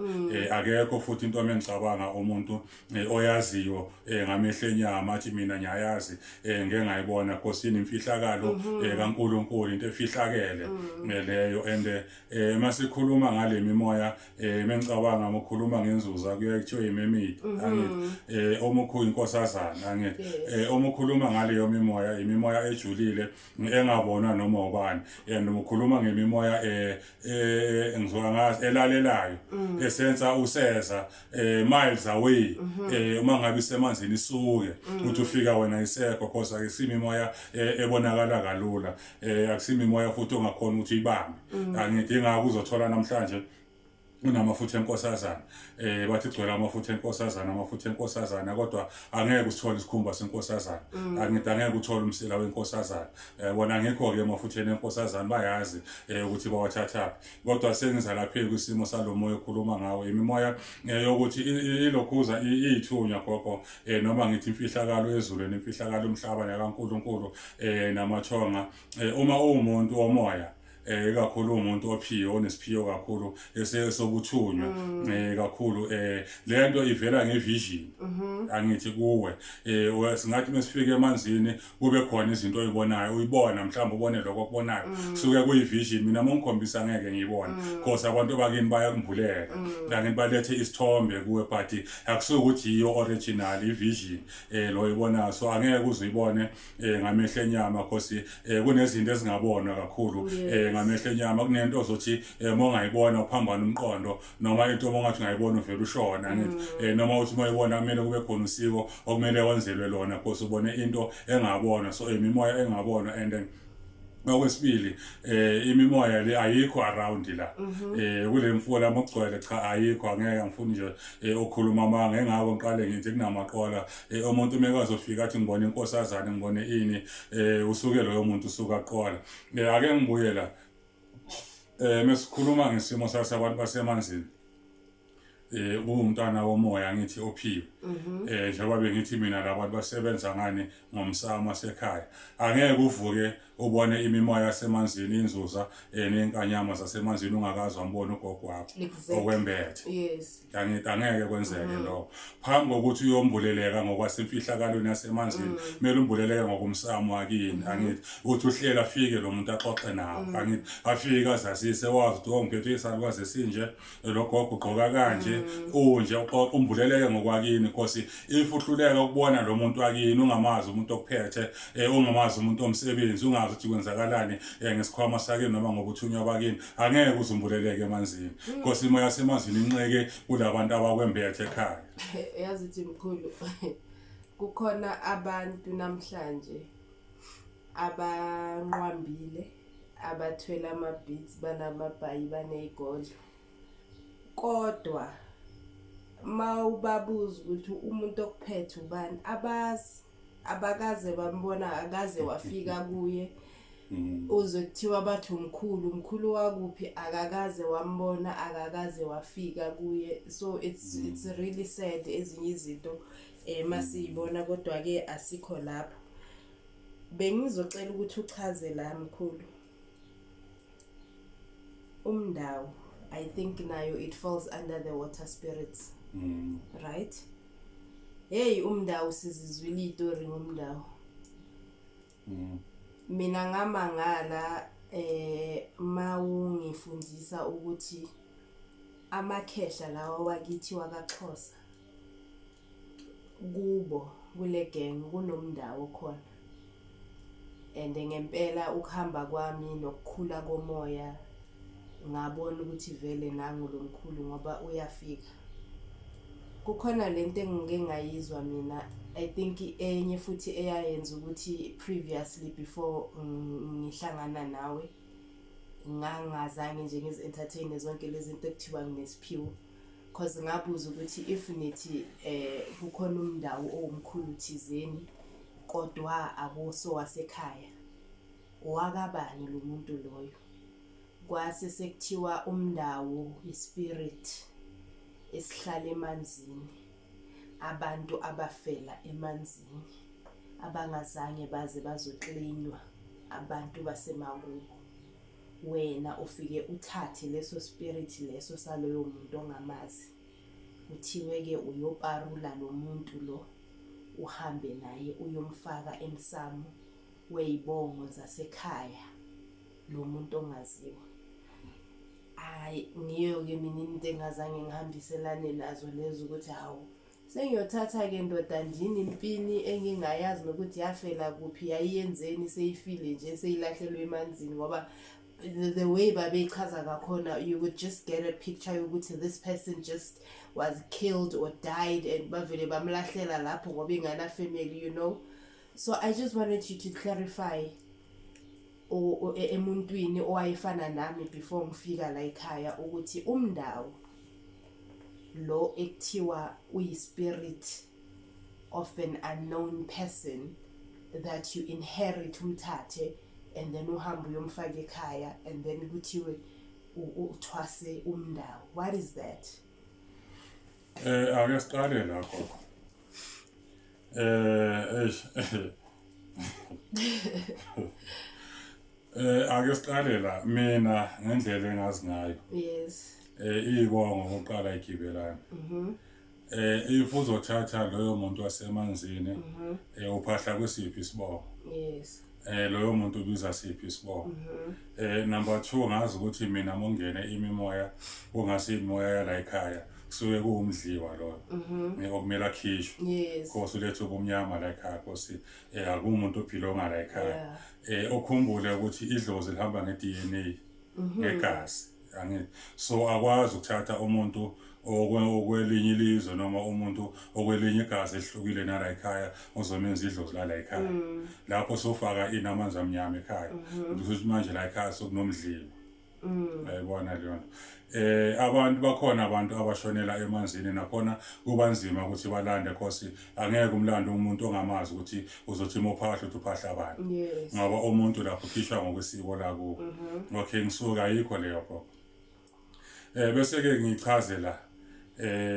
Akekho futhi into mengicabanga umuntu oyaziyo ngamehlo enyama athi mina ngiyayazi, ngeke ngayibona, because imfihlakalo kaNkuluNkulu, into efihlakele leyo. And masikhuluma ngale mimoya, mengicabanga ngokukhuluma ngenzuza, kuye kuthiwe imermaid, angithi? Omukhulu inkosazana, angithi? Omukhuluma ngaleyo mimoya, imimoya ejulile engabonwa noma ubani. And ukhuluma ngemimoya ngizoka ngazi elalelayo, esensa useza miles away. Uma ngabe isemanzini isuke uthi ufika wena isekho, because akusimi imoya ebonakala kalula, akusimi imoya futhi ongakhona ukuthi uyibambe, angithi? Ingakho uzothola namhlanje unamafutha enkosazana, bathi gcwele amafutha enkosazana, amafutha enkosazana, kodwa angeke usithole isikhumba senkosazana, angithi? Angeke uthole umsila wenkosazana. Wona angekho ke emafutheni enkosazana, bayazi ukuthi bawathathaphi. Kodwa sengiza lapha kwisimo salomoya okhuluma ngawo, imimoya yokuthi ilokhuza iyithunywa gogo, noma ngithi imfihlakalo ezulwini, imfihlakalo umhlaba nekaNkuluNkulu, namathonga. Uma uwumuntu womoya, ikakhulu umuntu ophiwe, onesiphiwo kakhulu esokuthunywa kakhulu, lento ivela ngevision, angithi kuwe? Singathi mesifika emanzini kube khona izinto oyibonayo, uyibona mhlawumbe ubone lokho okubonayo, suke kuyi-vision. Mina uma ngikhombisa ngeke ngiyibone, because abantu bakini bayakumbulela, angithi? Balethe isithombe kuwe, but akusuke ukuthi yiyo original i-vision lo oyibonayo. So angeke uze uyibone ngamehlo enyama, because kunezinto ezingabonwa kakhulu ngamehlo enyama. Kunento ozothi uma ungayibona uphambana umqondo, noma into uma ungathi ungayibona uvela ushona, angithi? Noma uthi uma uyibona kumele kube khona usiko okumele wenzelwe lona, because ubone into engabonwa. So imimoya engabonwa. And then okwesibili, imimoya le ayikho around la kule mfula mugcwele, cha, ayikho. Angeke ngifuni nje ukukhuluma amanga, engako ngiqale ngithi kunamaqola. Umuntu mekazofika athi ngibone inkosazana, ngibone ini, usuke loyo muntu usuka aqola. Ake ngibuye la, mesikhuluma ngesimo sabantu basemanzini, kuwumntwana womoya ngithi ophiwe, njengoba bengithi mina labantu basebenza ngani, ngomsamo wasekhaya. Angeke uvuke ubone imimoya yasemanzini, inzuza nenkanyama zasemanzini, ungakazi wambona ugogo wakho okwembethe. Angithi angeke kwenzeke lokho. Phambi kokuthi uyombuleleka ngokwasemfihlakalweni yasemanzini, kumele umbuleleke ngokumsamo wakini, angithi? Uthi uhlela afike lo muntu axoxe nawe, angithi? Afike azazise, wazi ukuthi oh, ngiphethe isalukazi esinje, lo gogo ugqoka kanje, unje, uxoxe umbuleleke ngokwakini. Because if uhluleka ukubona lo muntu wakini, ungamazi umuntu okuphethe, ungamazi umuntu omsebenzi, ungazi ukuthi kwenzakalani ngesikhwama sakini noma ngobuthunywa bakini, angeke uzumbuleleke emanzini, because imoya yasemanzini inxeke kulabantu abakwembethe ekhaya. Yazi uthi mkhulu, kukhona abantu namhlanje abanqwambile, abathwele ama-beads, banamabhayi, baneyigodlo, kodwa Mawubabuza ukuthi umuntu okuphethe ubani, abazi, abakaze bambona, akaze wafika kuye. Uzwe kuthiwa bathi umkhulu, umkhulu wakuphi, akakaze wambona, akakaze wafika kuye. So it's really sad ezinye izinto masiyibona, kodwa ke asikho lapho. Bengizocela ukuthi uchaze la, mkhulu. Umndawo, I think nayo it falls under the water spirits. Right? Hey, umndawo, sizizwile istory ngomndawo. Mina ngamangala mawungifundisa ukuthi amakhehla lawa wakithi wakaXhosa, kubo kule gang kunomndawo khona. And ngempela ukuhamba kwami nokukhula komoya, ngabona ukuthi vele nangu lo mkhulu ngoba uyafika. Kukhona lento engike ngayizwa mina, I think enye futhi eyayenza ukuthi previously, before ngihlangana nawe, ngangazange nje ngizi-entertain zonke lezi zinto ekuthiwa nginesiphiwo, cause ngabuza ukuthi if nithi kukhona umndawo owumkhulu thizeni kodwa akuso wasekhaya, owakabani lo muntu loyo? Kwase sekuthiwa umndawo ispirit esihlala emanzini, abantu abafela emanzini, abangazange baze bazoklinywa, abantu basemakubo. Wena ufike uthathe leso spirit leso saloyo muntu ongamazi, kuthiwe-ke uyoparula lo muntu lo, uhambe naye uyomfaka emsamo wey'bongo zasekhaya lo muntu ongaziwa. Hhayi, ngiyo-ke mina into engazange ngihambiselane nazo lezo, ukuthi hawu, sengiyothatha-ke ndoda ndini impini engingayazi nokuthi yafela kuphi, yayiyenzeni, seyifile nje, seyilahlelwe emanzini, ngoba the way babeyichaza ngakhona, you would just get a picture yokuthi this person just was killed or died and bavele bamlahlela lapho ngoba ingana family. So I just wanted you to clarify emuntwini owayefana nami before ngifika la ekhaya ukuthi umndawo lo ekuthiwa uyi-spirit of an unknown person that you inherit, umthathe and then uhambe uyomfaka ekhaya and then kuthiwe uthwase umndawo, what is that? Ake siqale la, gogo. Eish. Ake siqale la, mina ngendlela engazi ngayo. Ibongo okokuqala igibelana. If uzothatha loyo muntu wasemanzini, uphahla kwesiphi isibongo? Loyo muntu ubiza siphi isibongo? Number 2, ngazi ukuthi mina mongene imimoya kungasi imimoya yala ekhaya, kusuke kuwumdliwa loyo. Okumele akhishwe. Khosi ulethe ubumnyama la ekhaya, khosi akumuntu ophila la ekhaya. Ukhumbule ukuthi idlozi lihamba nge-DNA, ngegazi. Angithi so akwazi ukuthatha umuntu okwelinye ilizwe noma umuntu okwelinye igazi elihlukile nala ekhaya uzomenza idlozi lala ekhaya. Lapho sofaka inamanzi amnyama ekhaya. Ukuthi manje la ekhaya sokunomdliwa. Uyayibona leyo nto. Abantu bakhona, abantu abashonela emanzini, nakhona kuba nzima ukuthi balande, cause angeke umlando umuntu ongamazi ukuthi uzothi uma uphahla uthi uphahla abantu. Ngoba umuntu lapho ukhishwa ngokwesiko lakubo. Okay, ngisuka ayikho leyo, gogo. Bese ke ngichaze la.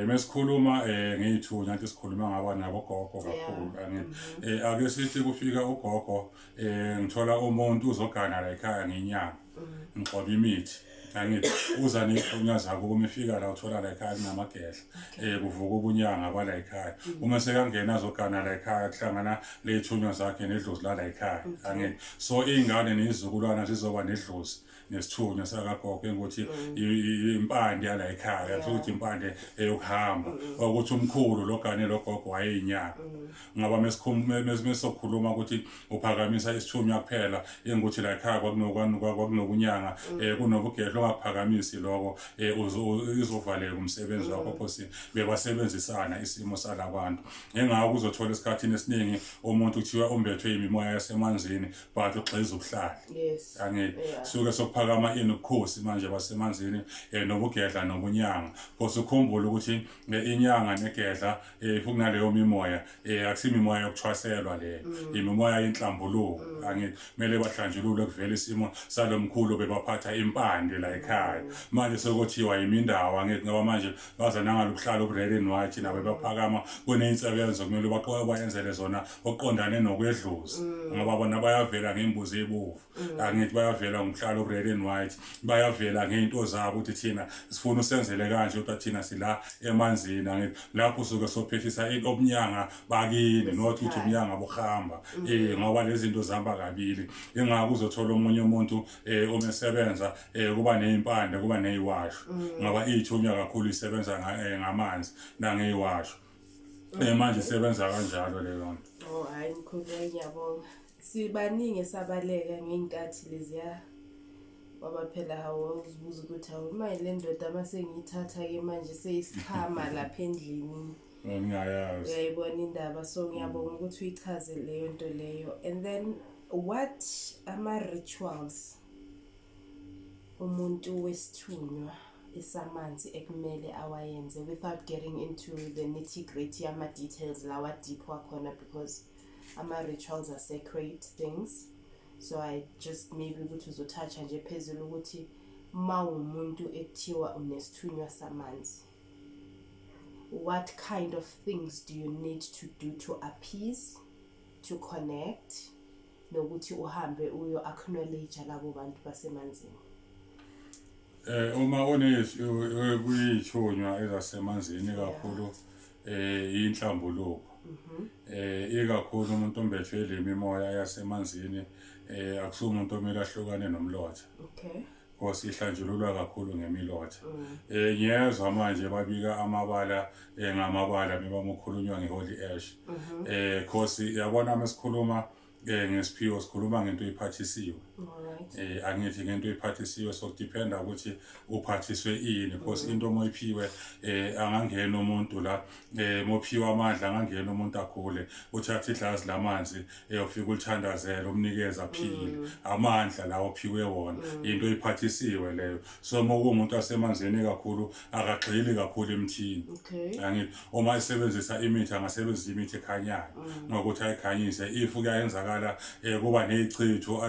Mesikhuluma ngeyithunya nje, sikhuluma ngaba nabo gogo kakhulu, angithi ake sithi kufika ugogo, ngithola umuntu uzogana la ekhaya ngenyanga, ngixoba imithi, angithi uza nezithunywa zakho. Uma efika la, uthola la ekhaya kunamagehla, kuvuka ubunyanga bala ekhaya. Uma sekangena azogana la ekhaya, kuhlangana ley'thunywa zakhe nedlozi lala ekhaya, angithi so iy'ngane nezizukulwana zizoba nedlozi nesithunywa sakagogo, engukuthi impande yala ekhaya, ukuthi impande eyokuhamba, ukuthi umkhulu logane logogo wayeyinyanga. Ngoba mesokhuluma ukuthi uphakamisa isithunywa kuphela, engukuthi la ekhaya kwakunokunyanga, kunobugedla, ongakuphakamisi lokho, izovaleka umsebenzi wakho, phosi bebasebenzisana isimo salabantu. Engako uzothola esikhathini esiningi umuntu kuthiwa umbethwe imimoya yasemanzini, but ugxiza ubuhlali. Angithi suke. Sokuphakama inobukhosi manje basemanzini, nobugedla nobunyanga. Because ukhumbule ukuthi inyanga negedla, if kunaleyo mimoya, akusimimoya yokuthwaselwa leyo, imimoya yenhlambuluko. Angithi kumele bahlanjululwe, kuvele isimo salomkhulu bebaphatha impande la ekhaya. Manje sekuthiwa imindawo, angithi, ngoba manje baza nangalokuhlala obu-red and white, nabo baphakama kuney'nsebenzo kumele baqoke bayenzele zona okuqondane nokwedlozi, ngoba bona bayavela ngembuzi ebovu, angithi, bayavela ngokuhlala obu-red and white, bayavela ngey'nto zabo ukuthi thina sifuna usenzele kanje, kodwa thina sila emanzini. Angithi lapho usuke sophehlisa into obunyanga bakini, not ukuthi ubunyanga buhamba, ngoba lezi zinto zihamba kabili. Ingakho uzothola omunye umuntu, uma esebenza, kuba neyimpande, kuba neyiwasho, ngoba iy'thunywa kakhulu isebenza ngamanzi nangeyiwasho. Manje isebenza kanjalo leyo nto. Oh hayi mkhulu, ngiyabonga. Sibaningi esabaleka ngey'nkathi leziya, ngoba phela hawu, uzibuza ukuthi hawu, manje le ndoda mase ngiyithatha-ke manje seyisichama lapha endlini. Ngingayazi. Uyayibona indaba. So ngiyabonga ukuthi uyichaze leyo nto leyo. And then what ama-rituals umuntu wesithunywa esamanzi ekumele awayenze, without getting into the nitty gritty ama-details lawa deep wakhona, because ama-rituals are sacred things. So I just maybe ukuthi uzothatha nje phezulu ukuthi ma umuntu ekuthiwa unesithunywa samanzi, what kind of things do you need to do to appease, to connect, nokuthi uhambe uyo acknowledge labo bantu basemanzini? Uma kuyithunywa ezasemanzini kakhulu, inhlambuluko. Ikakhulu umuntu ombethwe imimoya yasemanzini, akusumuntu omele ahlukane nomlotha. Because ihlanjululwa kakhulu ngemilotha. Ngiyezwa manje babika amabala, ngamabala bebamukhulunywa ngeholy ash. Cause yabona masikhuluma ngesiphiwo, sikhuluma ngento iphathisiwe. Angithi ngento iphathisiwe, so dependa ukuthi uphathiswe ini, because into moyiphiwe, angangena umuntu la, mophiwa amandla, angangena umuntu agule, uthatha idlazi lamanzi, ufika ulithandazela, umnikeza aphile, amandla lawo ophiwe wona, into iphathisiwe leyo. So mokuwumuntu asemanzini kakhulu, akagxili kakhulu emthini. Angithi uma esebenzisa imithi, angasebenzisa imithi ekhanyayo ngokuthi ayikhanyise. If kuyayenzakala, kuba neyichitho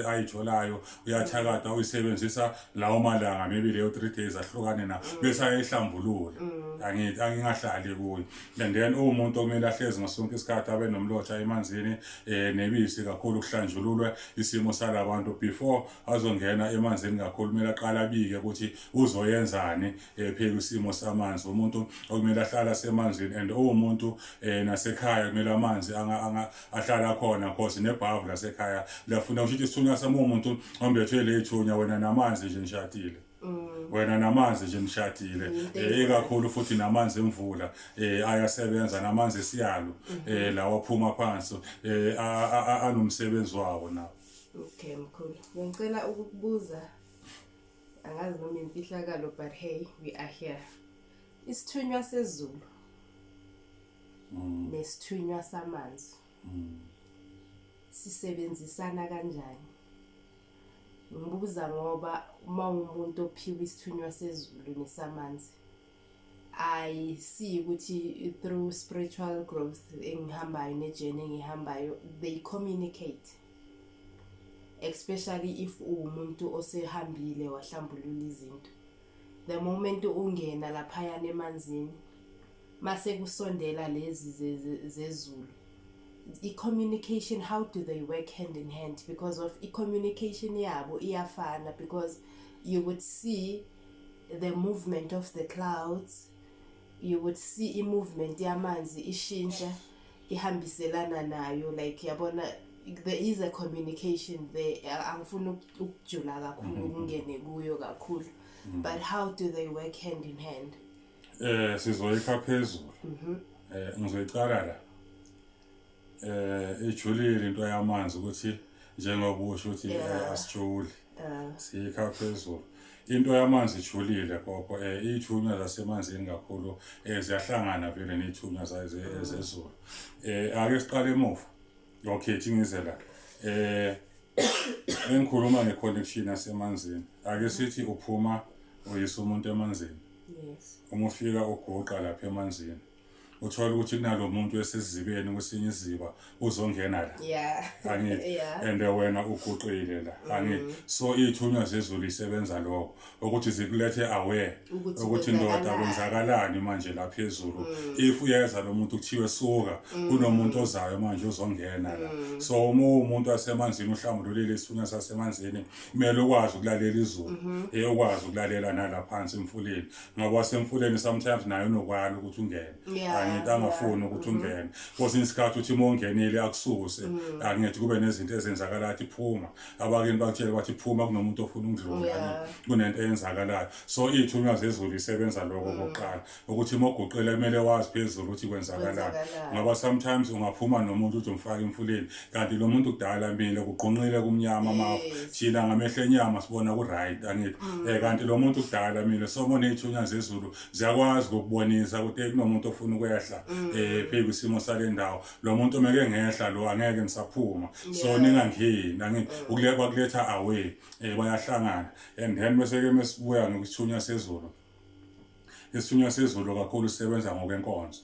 ayitholayo, uyathakatha, uyisebenzisa lawo malanga, maybe leyo 3 days, ahlukane na bese ayihlambulula. Angithi angingahlali kuyo. And then umuntu okumele ahlezi ngasonke isikhathi abe nomlotha emanzini, nebisi kakhulu, kuhlanjululwe isimo salabantu before azongena emanzini kakhulu. Kumele aqale abike ukuthi uzoyenzani, pheka isimo samanzi. Umuntu okumele ahlale semanzini and uwumuntu, nasekhaya kumele amanzi ahlala khona, cause nebhavu lasekhaya liyafuna. Kusho ukuthi isithunywa sami, umuntu ombethwe ley'thunywa, wena namanzi nje nishadile, wena namanzi nje nishadile. Into Ikakhulu futhi namanzi emvula ayasebenza, namanzi esiyalo, lawa aphuma phansi, anomsebenzi wawo nawo. Okay mkhulu, ngicela ukukubuza, angazi noma imfihlakalo, but hey, we are here. Isithunywa sezulu nesithunywa samanzi sisebenzisana kanjani? Ngibuza ngoba uma umuntu ophiwa isithunywa sezulu nesamanzi, I see ukuthi through spiritual growth engihambayo ne-journey engihambayo, they communicate, especially if uwumuntu osehambile wahlambulula izinto. The moment ungena laphayana emanzini, mase kusondela lezi zezulu, i-communication, how do they work hand in hand? Because of i-communication yabo iyafana, because you would see the movement of the clouds, you would see i-movement yamanzi ishintsha, ihambiselana nayo. Like yabona, there is a communication there. Angifuni ukujula kakhulu, ukungene kuyo kakhulu, but how do they work hand in hand? Sizoyikha phezulu. Ngizoyiqala la. Ijulile into yamanzi, ukuthi njengoba usho ukuthi asijuli. Siyikha phezulu. Into yamanzi ijulile gogo. Ithunywa zasemanzini kakhulu, ziyahlangana vele nethunywa zezulu. Ake siqale emuva. Okay, thi ngize la. Eh Engikhuluma nge-connection yasemanzini, ake sithi uphuma uyisa umuntu emanzini. Uma ufika uguqa lapha emanzini, uthola ukuthi kunalo muntu esizibeni kwesinye isiziba uzongena la. Angithi? And wena uguqile la. Angithi? So iy'thunywa zezulu isebenza lokho, ukuthi zikulethe aware ukuthi ndoda kwenzakalani manje la phezulu. If uyeza lo muntu kuthiwe suka, kunomuntu ozayo manje uzongena la. So uma umuntu wasemanzini uhlambululile isithunywa sasemanzini, kumele ukwazi ukulalela izulu, ukwazi ukulalela nalaphansi emfuleni, ngoba wasemfuleni sometimes naye unokwala ukuthi ungene. Angithi angafuni ukuthi ungene. Kwesinye isikhathi uthi uma ungenile akususe, angithi kube nezinto ezenzakalayo, athi phuma, abakini bakutshele bathi phuma, kunomuntu ofuna ukudlula, kunento eyenzakalayo. So iy'thunywa zezulu isebenza lokho kokuqala, ukuthi uma uguqile kumele wazi phezulu ukuthi kwenzakalani, ngoba sometimes ungaphuma nomuntu uthi umfaka emfuleni, kanti lo muntu kudala mile kugqunqile kumnyama amafu. Thina ngamehlo enyama sibona ku-right, angithi? Kanti lo muntu kudala mile. So uma uney'thunywa zezulu ziyakwazi ukukubonisa ukuthi kunomuntu ofuna ukwehla phezu kwesimo sale ndawo, lo muntu meke ngehla lo angeke ngisaphuma, so ningangeni, angithi? Bakuletha away, bayahlangana. And then bese-ke mesibuya ngesithunywa sezulu, isithunywa sezulu kakhulu sisebenza ngokwenkonzo,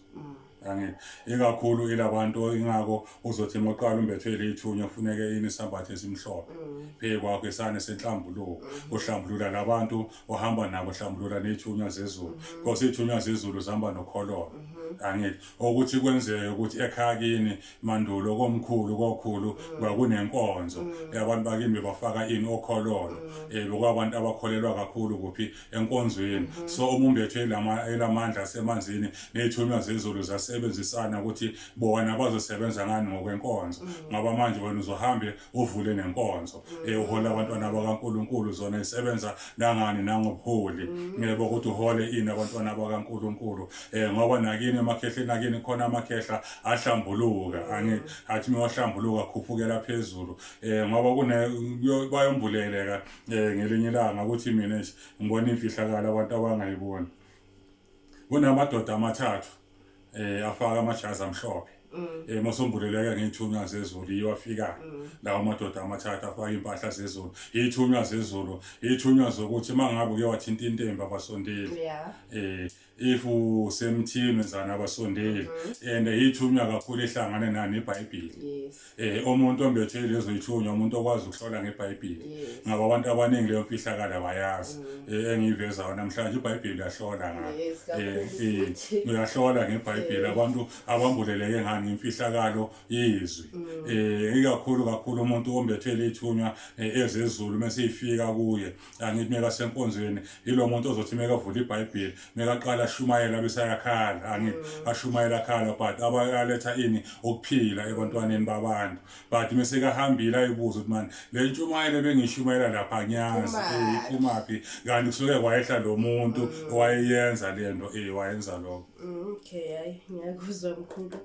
angithi? Ikakhulu ilabantu, ingako uzothi moqala umbethwe lithunywa kufuneke ini? Isambatho esimhlophe phezu kwakho, isane senhlambuluko, uhlambulula labantu ohamba nabo, uhlambulula ney'thunywa zezulu, because iy'thunywa zezulu zihamba nokhololo, angithi? Ukuthi kwenzeke ukuthi ekhaya kini mandulo komkhulu kokhulu kwakunenkonzo yabantu bakini, bebafaka ini? Okhololo. Bekwabantu abakholelwa kakhulu kuphi? Enkonzweni. So uma umbethwe elamandla asemanzini ney'thunywa zezulu zasebenzisana ukuthi bona bazosebenza ngani? Ngokwenkonzo, ngoba manje wena uzohambe uvule nenkonzo, uhola abantwana bakaNkulunkulu, zona isebenza nangani? Nangobuholi ngebo, ukuthi uhole ini? Abantwana bakaNkulunkulu. Ngoba nakini emakhehleni akini khona amakhehla ahlambuluka, angithi? Athi mewahlambuluka khuphukela phezulu, ngoba kune bayombuleleka ngelinye ilanga ukuthi mina nje ngibona imfihlakalo abantu abangayiboni. Kunamadoda amathathu afaka amajazi amhlophe, masombuleleke ngey'thunywa zezulu, yiwo afikayo lawo madoda amathathu afaka iy'mpahla zezulu, iy'thunywa zezulu, iy'thunywa zokuthi uma ngabe uke wathinta intemba abasondeli. If usemthini wenzani? Abasondeli. And iy'thunywa kakhulu ehlangane nani? IBhayibheli. Umuntu ombethe lezo yithunywa umuntu okwazi ukuhlola ngeBhayibheli, ngoba abantu abaningi leyo mfihlakalo abayazi engiyivezayo namhlanje. IBhayibheli uyahlola ngalo. Kakhulu futhi. Uyahlola ngeBhayibheli. Abantu abambuleleke ngani? Imfihlakalo yezwi. Ikakhulu kakhulu umuntu ombethe lithunywa ezezulu mase ifika kuye, angithi meka senkonzweni, yilo muntu ozothi mekavula iBhayibheli, mekaqala ashumayela bese ayakhala, angithi? Ashumayela akhala, but abaletha ini? Ukuphila ebantwaneni babantu. But mase kahambile ayibuza ukuthi mani le ntshumayelo bengishumayela lapha ngiyazi Iphumaphi? Iphumaphi? Kanti kusuke kwayehla lo muntu owayeyenza lento, wayenza lokho. Okay, hayi, ngiyakuzwa mkhulu.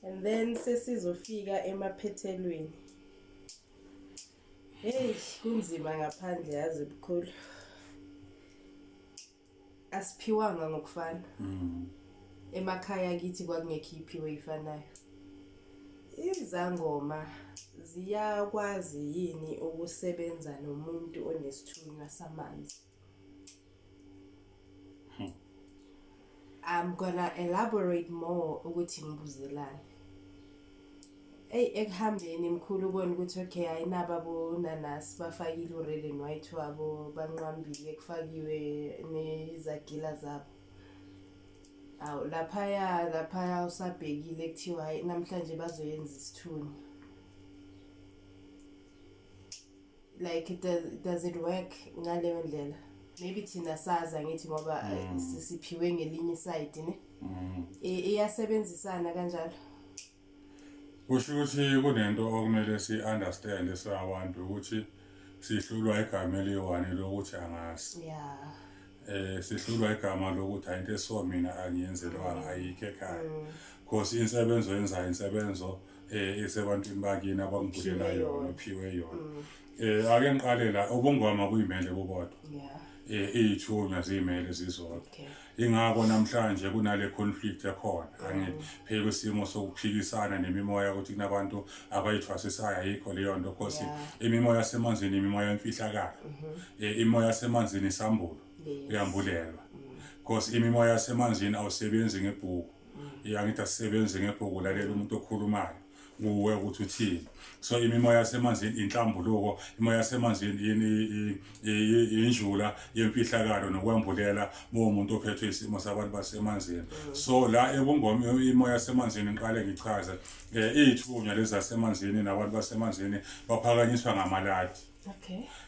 And then sesizofika emaphethelweni. Hey, kunzima ngaphandle yazi mkhulu. Asiphiwanga ngokufana. Emakhaya kithi kwakungekho iphiwe ifanayo. Izangoma ziyakwazi yini ukusebenza nomuntu onesithunywa samanzi? I'm gonna elaborate more ukuthi ngibuzelani. Eyi, ekuhambeni mkhulu ubone ukuthi okay, ayinabo bonanasi bafakile u-red and white wabo, banqambile, kufakiwe nezagila zabo. Awu, laphaya laphaya usabhekile kuthiwa hayi, namhlanje bazoyenza isithunywa. Like does it work ngaleyo ndlela? Maybe thina sazi, angithi, ngoba siphiwe ngelinye isayidi ne. Iyasebenzisana kanjalo. Kusho ukuthi kunento okumele si-understand singabantu ukuthi sihlulwa igama eliyi-one lokuthi angazi. Sihlulwa igama lokuthi ayinto eso mina angiyenzelwanga, ayikho ekhaya. Because insebenzo yenzayo insebenzo esebantwini bakini abangibulela Uphiwe yona, yona. uphiwe yona. Ake ngiqale la, ubungoma kuyimele bubodwa. Iy'thunywa ziy'mele zizodwa. Ingakho namhlanje kunale conflict ekhona, angithi phela isimo sokuphikisana nemimoya ukuthi kunabantu abayithwasisayo, ayikho leyo nto, cause imimoya yasemanzini imimoya yemfihlakalo. Imoya yasemanzini isambulo, uyambulelwa, cause imimoya yasemanzini awusebenzi ngebhuku. Angithi asisebenzi ngebhuku, lalela umuntu okhulumayo kuwe ukuthi uthini. So imimoya yasemanzini inhlambuluko, imoya yasemanzini injula yemfihlakalo nokwambulela umuntu ophethwe isimo sabantu basemanzini. So la ebungoma imoya yasemanzini, ngiqale ngichaze, iy'thunywa lezi zasemanzini nabantu basemanzini baphakanyiswa ngamaladi.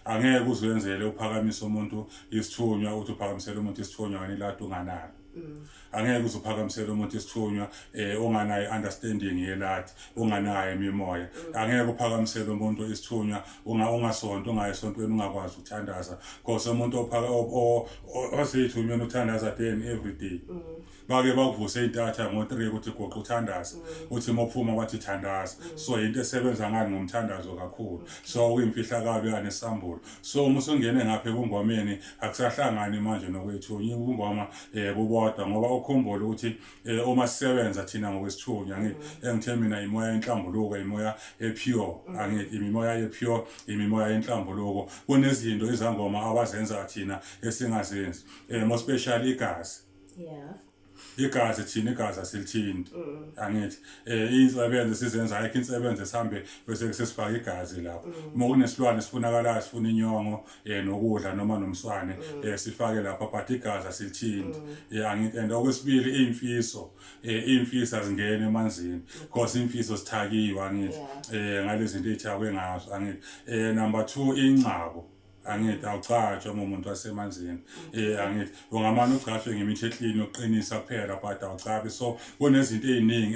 Angeke uzwenzele uphakamisa umuntu isithunywa, uthi uphakamisela umuntu isithunywa wena iladi unganalo. Angeke uze uphakamisele umuntu isithunywa onganayo understanding yeladi, unganayo imimoya. Angeke uphakamisele umuntu isithunywa ungasonto, ungayi esontweni, ungakwazi ukuthandaza, because umuntu oseyithunyweni uthandaza day and every day. Bake bakuvuse intatha ngo-3 ukuthi goqa uthandaze, uthi uma uphuma bathi thandaza. So into esebenza ngani ngomthandazo kakhulu, so kuyimfihlakalo yanesambulo. So uma usungene ngapha ebungomeni akusahlangani manje nokwethunya, ubungoma bubodwa, ngoba ukhumbule ukuthi uma sisebenza thina ngokwesithunywa, angithi engithe mina imoya yenhlambuluko, imoya e-pure, angithi imimoya ye-pure, imimoya yenhlambuluko. Kunezinto izangoma abazenza thina esingazenzi, more special igazi. Igazi thina, igazi asilithinti, angithi iy'nsebenzo sizenza, ayikho insebenzo esihambe bese sesifaka igazi lapho. Uma kunesilwane sifunakalayo, sifuna inyongo nokudla noma nomswane, sifake lapho, but igazi asilithinti, angithi. And okwesibili, iy'mfiso, iy'mfiso azingeni emanzini, because iy'mfiso zithakiwe, angithi, ngalezi zinto ey'thakwe ngazo, angithi. Number 2, ingcabo, angithi awucatshwa uma umuntu wasemanzini, angithi ungamane ugcatshwe ngemithi e-clean yokuqinisa kuphela, but awucabi. So kunezinto ey'ningi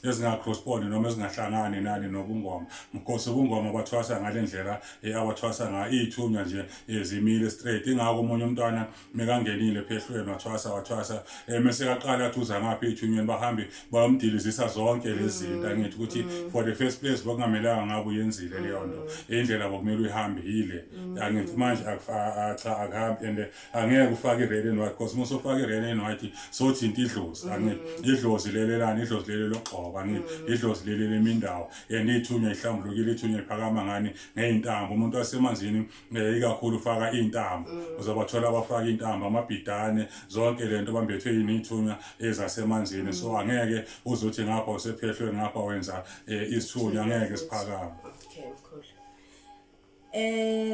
ezinga-correspond noma ezingahlangani nani nobungoma, because ubungoma bathwasa ngale ndlela abathwasa ngayo. Iy'thunywa nje zimile straight. Ingakho omunye umntwana mekangenile phehlweni wathwasa, wathwasa, mese kaqala athi uza ngapha ey'thunyweni, bahambe bayomdilizisa zonke lezi zinto, angithi ukuthi for the first place bokungamelanga ngabe uyenzile leyo nto, indlela bokumele uyihambe yile, angithi. Manje cha, akuhambi, and angeke ufake i-red and white, because uma usufake i-red and white sothinta idlozi, angithi idlozi lelelani, idlozi leli lokugxoba, angithi idlozi leli lemindawo, and iy'thunywa ihlambulukile, iy'thunywa iphakama ngani? Ngey'ntambo. Umuntu wasemanzini ikakhulu ufaka iy'ntambo, uzobathola abafaka iy'ntambo, amabhidane, zonke lento bambethwe yini? Iy'thunywa ezasemanzini. So angeke uzothi ngapha usephehlweni, ngapha wenza isithunywa, angeke siphakame. Okay, mkhulu.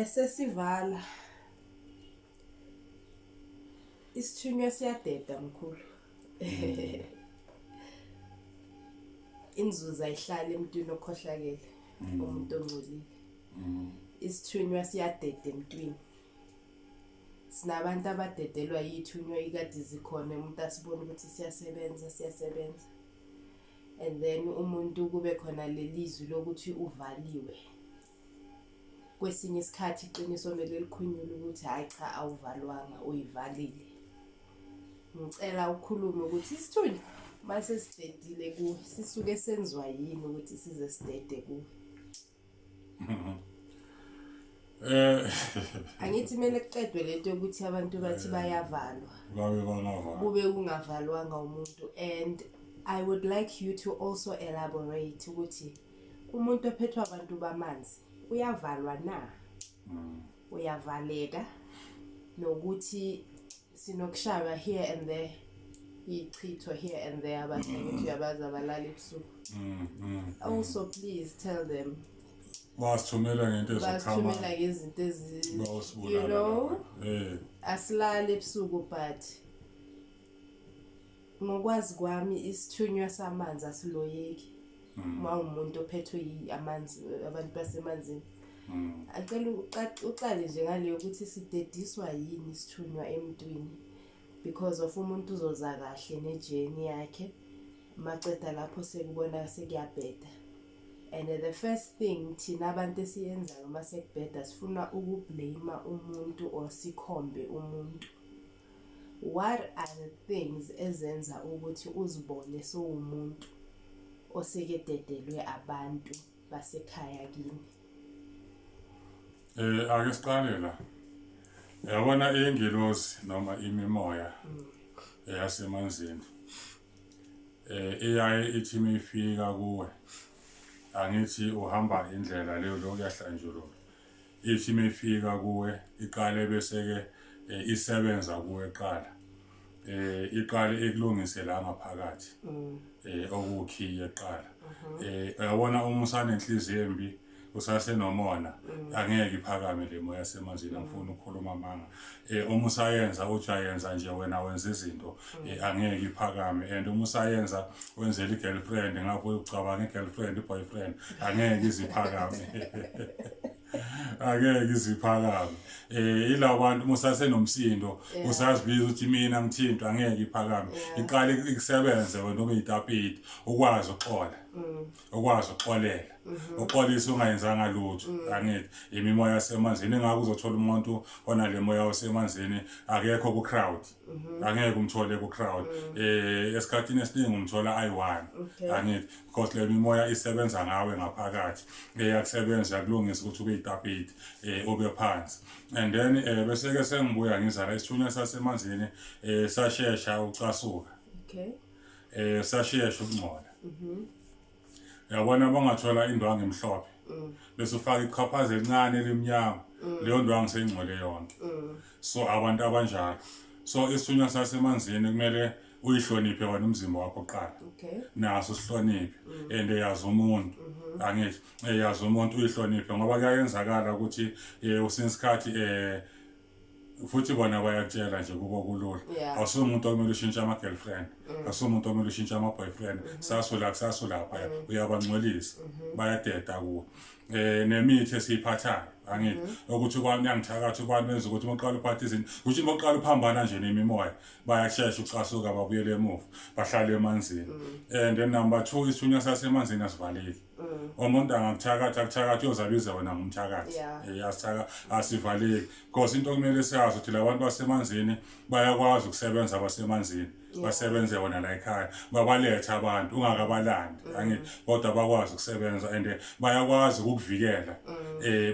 Sesivala. Isithunywa siyadeda, mkhulu. Inzuzo ayihlali emntwini okhohlakele, umuntu ongcolile. Isithunywa siyadeda emntwini. Sinabantu abadedelwa yithunywa ikade zikhona, umuntu asibone ukuthi siyasebenza, siyasebenza. And then umuntu kube khona lelizwi lokuthi uvaliwe. Kwesinye isikhathi iqiniso kumele likhulunywe ukuthi hayi cha, awuvalwanga, uyivalile. Ngicela ukhulume ukuthi isithunywa mase sidedile kuwe sisuke senziwa yini ukuthi size sidede kuwe? Angithi kumele kuqedwe lento yokuthi abantu bathi bayavalwa. Babe bangavalwa. Kube kungavalwanga umuntu. And I would like you to also elaborate ukuthi umuntu ophethwe abantu bamanzi uyavalwa na? Uyavaleka, nokuthi sinokushaywa here and there, ichitho here and there, abantu ukuthi uyabazi abalali ebusuku. Also please tell them. Basithumela ngento basithumela ezikhama ngezinto ezi bayosibulala. Asilali ebusuku, but ngokwazi kwami isithunywa samanzi asiloyeki uma umuntu ophethwe amanzi, abantu basemanzini. Acela uqale nje ngaleyo ukuthi sidediswa yini isithunywa emntwini, because of umuntu uzoza kahle ne-journey yakhe, maceda lapho sekubona sekuyabheda. And the first thing thina abantu esiyenzayo uma sekubheda, sifuna uku-blame umuntu or sikhombe umuntu. What are the things ezenza ukuthi uzibone sowumuntu oseke dedelwe abantu basekhaya kini? Ake siqale la. Yabona ingilosi noma imimoya eyasemanzini iyaye ithi mifika kuwe, angithi uhamba indlela leyo lokuyahlanjululwa, ithi mifika kuwe iqale bese-ke isebenza kuwe kuqala, iqale ikulungise la ngaphakathi okukhiye kuqala. Uyabona uma usanenhliziyo embi, usasenomona, angeke iphakame le moya yasemanzini. Angifuni ukukhuluma amanga. Uma usayenza uthi uyayenza nje wena, wenza izinto, angeke iphakame. And uma usayenza wenzela i-girlfriend, ngapho ucabanga i-girlfriend, i-boyfriend, angeke iziphakame, angeke iziphakame. Ilabantu uma usasenomsindo, usazibiza ukuthi mina ngithinto, angeke iphakame. Iqale ikusebenze wena ube yitapeti, ukwazi ukuxola, ukwazi ukuxolela, uxolise ungayenzanga lutho. Angithi imimoya yasemanzini, ingakho uzothola umuntu onale moya wasemanzini akekho ku-crowd, angeke umthole ku-crowd. Esikhathini esiningi umthola ayi-one. Angithi because le mimoya isebenza ngawe ngaphakathi, iyakusebenza, yakulungisa ukuthi ube yitapeti, ube phansi. And then bese-ke sengibuya ngizala isithunywa sasemanzini, sashesha ucasuka, sashesha ukungcola. Uyabona, bangathola indwangu emhlophe bese ufaka ichaphaza elincane elimnyama, leyo ndwangu seyingcole yonke. So abantu abanjalo. So isithunywa sasemanzini kumele uyihloniphe wena umzimba wakho kuqala, naso sihloniphe, and yazi umuntu, angithi yazi umuntu, uyihloniphe, ngoba kuyayenzakala ukuthi usinye isikhathi futhi bona bayakutshela nje, kubo kulula. Awusumuntu okumele ushintshe ama-girlfriend, awusumuntu okumele ushintshe ama-boyfriend, sasula kusasulapha, uyabangcolisa, bayadeda kuwe. Nemithi esiyiphathayo, angithi ukuthi ubani uyangithakatha, ubani wenza ukuthi uma uqala uphatha izinto, ukuthi uma uqala uphambana nje nemimoya, bayashesha ucasuka, babuyele emuva, bahlale emanzini. And then number 2, isithunywa sasemanzini asivaleki. Umuntu angakuthakatha, akuthakatha, uyozabiza wena ngumthakathi. Asithaka asivaleki, because into okumele siyazi ukuthi labantu basemanzini bayakwazi ukusebenza, basemanzini basebenze wona la ekhaya, babaletha abantu ungakabalandi, angithi, kodwa bakwazi ukusebenza and bayakwazi ukukuvikela,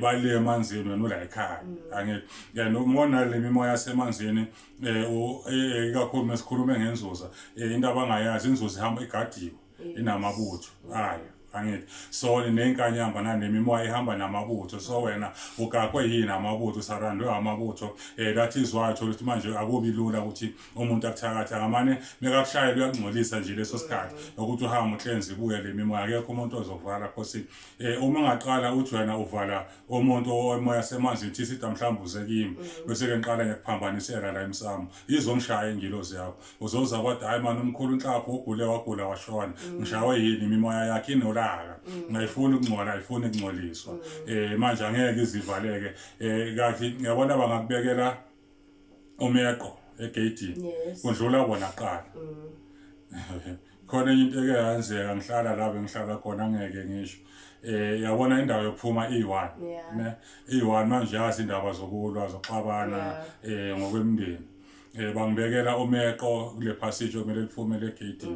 bale emanzini wena ula ekhaya, angithi. And umona le mimoya yasemanzini, ikakhulu mesikhulume ngenzuza, into abangayazi, inzuza ihamba igadiwe, inamabutho ayo, angithi. So nenkanyamba nanemimoya ihamba namabutho. So wena ugaqwe yini amabutho, usarandwe amabutho. That is why uthola ukuthi manje akubi lula ukuthi umuntu akuthakatha, ngamane mekakushayela uyakungcolisa nje leso sikhathi ukuthi uhambe uhlenze, ibuye le mimoya, akekho umuntu ozokuvala. Khosi uma ungaqala uthi wena uvala umuntu omoya semanzini, thi sithi mhlawumbe uze kimi, bese ke ngiqala ngiyakuphambanisela la emsamo, izongishaya ingilozi yakho, uzoza kodwa hayi mani, umkhulu uNhlapho ugule, wagula, washona, ngishawe yini? Imimoya yakhe inolaka, ngayifuni ukungcola, ayifuni ukungcoliswa. Manje angeke izivaleke. Kathi ngiyabona bangakubekela umeqo egeyidini, kudlula bona kuqala. Khona enye into eke yenzeka, ngihlala la bengihlala khona, angeke ngisho. Yabona indawo yokuphuma iyi-one, ne iyi-one. Manje yazi indaba zokulwa, zokuxabana ngokwemindeni, bangibekela umeqo kule passage okumele liphume le gate.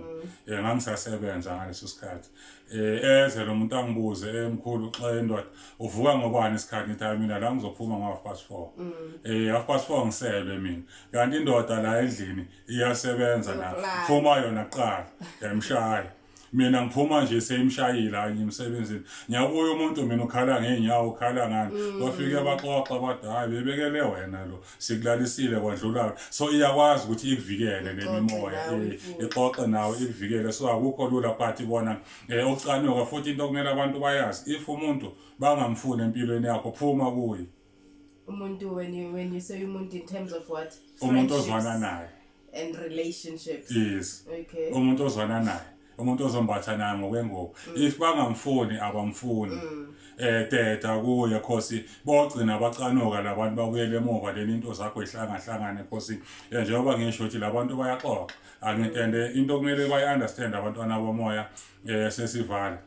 Ngangisasebenza ngaleso sikhathi. Eze lo muntu angibuze, emkhulu xa indoda, uvuka ngobani isikhathi? Ngithi hayi, mina la ngizophuma ngo 4:30. 4:30 ngiselwe mina, kanti indoda la endlini iyasebenza na. Yokulala. Phuma yona kuqala, yamshaya. Mina ngiphuma nje seyimshayile hayi emsebenzini, ngiyabuya, umuntu mina ukhala ngeenyawo, ukhala ngani. Bafike baxoxa, bathi hayi, bebekele wena lo, sikulalisile kwadlula. So iyakwazi ukuthi ikuvikele le Ixoxe mimoya, nawe futhi. Ixoxe nawe, ikuvikele. So akukho lula, but bona ucanuka futhi. Into okumele abantu bayazi, if umuntu bangamfuni empilweni yakho, phuma kuye. Umuntu, when you say umuntu, in terms of what? Umuntu Friendships ozwana naye. And relationships. Yes. Umuntu ozwana naye, umuntu ozombatha naye ngokwengubo, if bangamfuni, abamfuni, deda kuye, khosi bogcina bacanuka labantu, babuyele emuva, leni into zakho ihlangahlangane, khosi njengoba ngisho ukuthi labantu bayaxoxa, angithi. And into okumele bayi-understand abantwana bomoya, sesivala,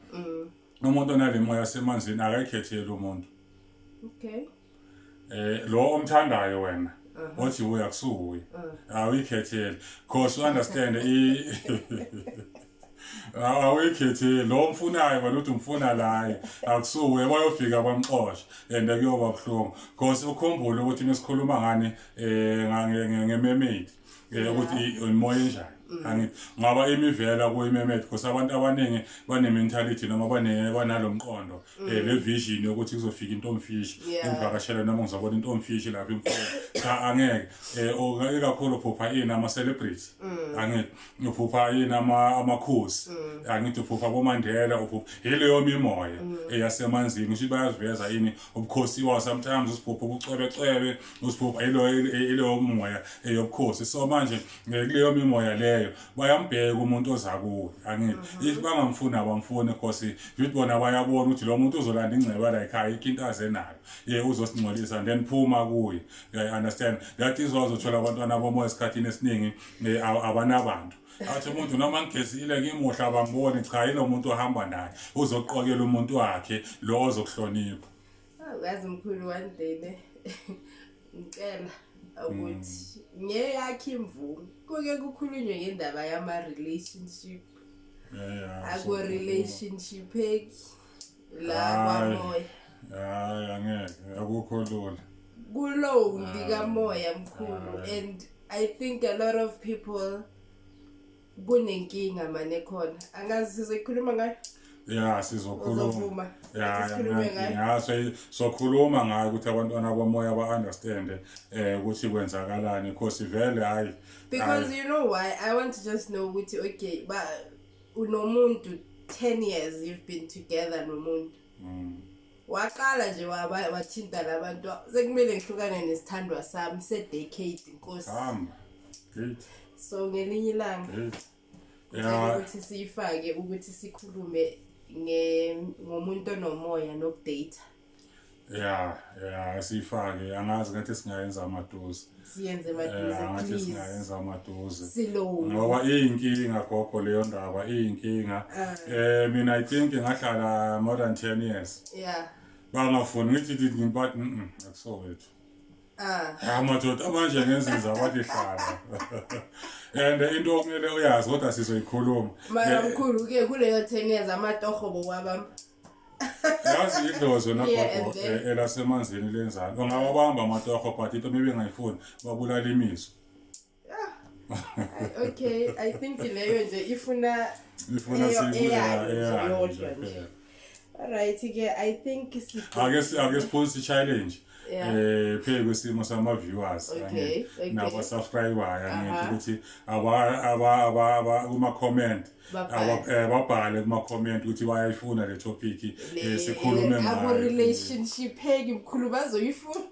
umuntu onale moya semanzini akayikhetheli umuntu. Lo omthandayo wena othi uya kusuye, awuyikhetheli, cause you understand i Awuyikhethi lo mfunayo wena, uthi umfuna la, akusuwe, bayofika bamxoshe and kuyoba buhlungu, because ukhumbule ukuthi mesikhuluma ngani nge-mermaid, ukuthi imoya enjani, angithi ngoba imivela kuyi-mermaid, because abantu abaningi bane-mentality noma banalo mqondo, le vision yokuthi kuzofika intomfishi imvakashela, noma ngizobona intomfishi lapha imfula. Cha, angeke. Ikakhulu uphupha ini, ama-celebrity, angithi uphupha yini, amakhosi, angithi uphupha boMandela, uphupha yileyo mimoya eyasemanzini, ngisho bayaziveza ini ubukhosi wawo. Sometimes usiphupha ubucwebecwebe, usiphupha ileyo moya eyobukhosi. So manje kuleyo mimoya leyo bayambheka umuntu oza kuwe, angithi if bangamfuni abamfuni, because ukuthi bona bayabona ukuthi lo muntu uzolanda ingceba la ekhaya, ikho into aze nayo, ye uzosingcolisa and then phuma kuye. You understand? That is why uzothola abantwana bomoya esikhathini esiningi abanabantu, athi umuntu noma ngigezile ngimuhle abangiboni. Cha, yilo muntu ohamba naye uzoqokela umuntu wakhe lo ozokuhlonipha. Oh, yazi mkhulu, one day ne ngicela ukuthi ngeyakho imvume kuke kukhulunywe ngendaba yama-relationship. Aku-relationship-eki la Hhayi. kwamoya. Hayi, angeke, akukho lula. Kulowo kamoya mkhulu, Hhayi. and I think a lot of people kunenkinga mane khona, angazi sizoyikhuluma ngayo. Ya, sizokhuluma. Uzovuma Ya. ukuthi sikhulume ngayo? Ya, sokhuluma ngayo ukuthi abantwana bomoya ba-understand ukuthi kwenzakalani, because vele hayi. Because you know why I want to just know ukuthi okay, ba unomuntu 10 years you've been together nomuntu, waqala nje waba wathinta labantu, sekumele ngihlukane nesithandwa sami se-decade, inkosi. Hamba gate. So ngelinye ilanga gate. ngicela ukuthi siyifake ukuthi sikhulume ngomuntu onomoya nokudata. Ya, siyifake, angazi, ngathi singayenza amaduze. Siyenze maduze. Ngathi Please. singayenza amaduze. Slow. Ngoba iyinkinga gogo leyo ndaba, iyinkinga. Mina I think ngahlala more than 10 years bangafuni, ngithi thi but akusowethu. Ya madoda, manje ngenziza bathi hlala, and into okumele uyazi, kodwa sizoyikhuluma. Mara mkhulu ke kuleyo 10 years amatoho bowabamba? Yazi idlozi wena Yeah, gogo, and then- elasemanzini lenzani, ungawabamba amatoho, but into maybe ngayifuni babulala imizwa. Okay, I think leyo nje ifuna ifuna eyayo nje, eyayo yodwa nje nje. kuphela. Alright ke, I think Ake siphose i-challenge phezu kwesimo sama viewers naba subscriber, angithi ukuthi aba aba aba aba kuma comment Babhale. Babhale kuma comment ukuthi bayayifuna le topic sikhulume Abo ngayo. relationship heki mkhulu bazoyifuna.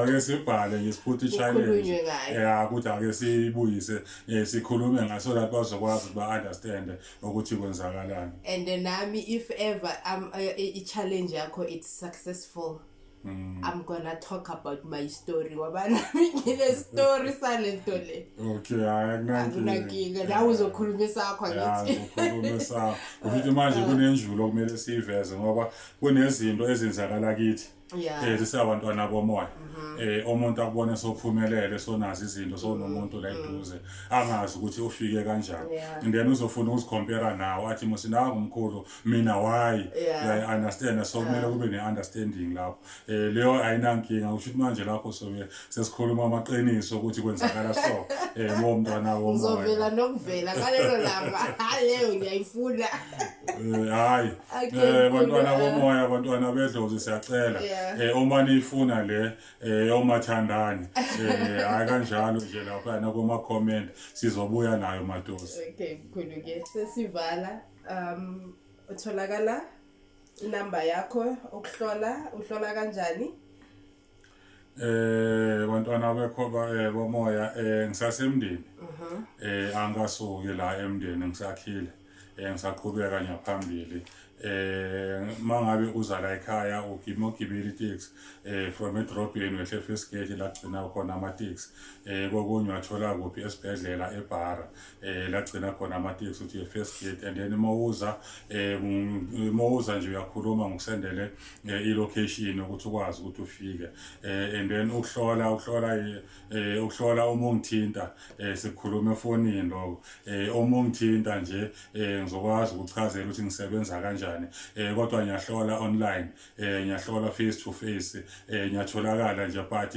Ake sibhale nje, siphuthe i-challenge. Kukhulunywe ngayo. Ukuthi ake siyibuyise, sikhulume ngaso so that bazokwazi ukuthi ba-understand ukuthi kwenzakalani. And then nami if ever i-challenge yakho it's successful, I'm gonna talk about my story, ngoba nami ngine story salento le. Okay, hayi, akunankinga. Akunankinga, nawe uzokhuluma esakho. Ya. Angithi Ngizokhuluma esakho, ukuthi manje kunenjulo okumele siyiveze ngoba kunezinto ezenzakala kithi sisabantwana bomoya, umuntu akubone sophumelele, sonazi izinto, sonomuntu la eduze, angazi ukuthi ufike kanjani. And then uzofuna ukuzicompare nawe, athi musinanga umkhulu mina, why? Yeah, I understand. So kumele kube ne-understanding lapho. Leyo ayinankinga, kusho ukuthi manje lapho sobe sesikhuluma amaqiniso ukuthi kwenzakala so ngomntwana womoya. Ngizovela nokuvela ngalelo langa, leyo ngiyayifuna. Hayi. Okay, mkhulu, Bantwana bomoya, bantwana bedlozi, siyacela uma nifuna le omathandani, hayi kanjalo nje lapha kuma comment, sizobuya nayo madosi. Okay mkhulu ke, sesivala, utholakala inamba yakho ukuhlola, uhlola kanjani? Bantwana bekhoba bomoya, ngisasemndeni, angikasuki la emndeni, ngisakhile, ngisaqhubeka nyaphambili. Mangabe uza la ekhaya ugibela iteksi from edrobheni, wehle first gate la kugcina khona amateksi. Kokunye wathola kuphi? Esibhedlela eBhara, la kugcina khona amateksi, uthi first gate. And then mawuza nje uyakhuluma, ngikusendele i-location ukuthi ukwazi ukuthi ufike. And then ukuhlola uma ungithinta, sikhuluma efonini lokho. Uma ungithinta nje, ngizokwazi ukuchazela ukuthi ngisebenza kanjani. Kodwa ngiyahlola online, ngiyahlola face to face, ngiyatholakala nje. But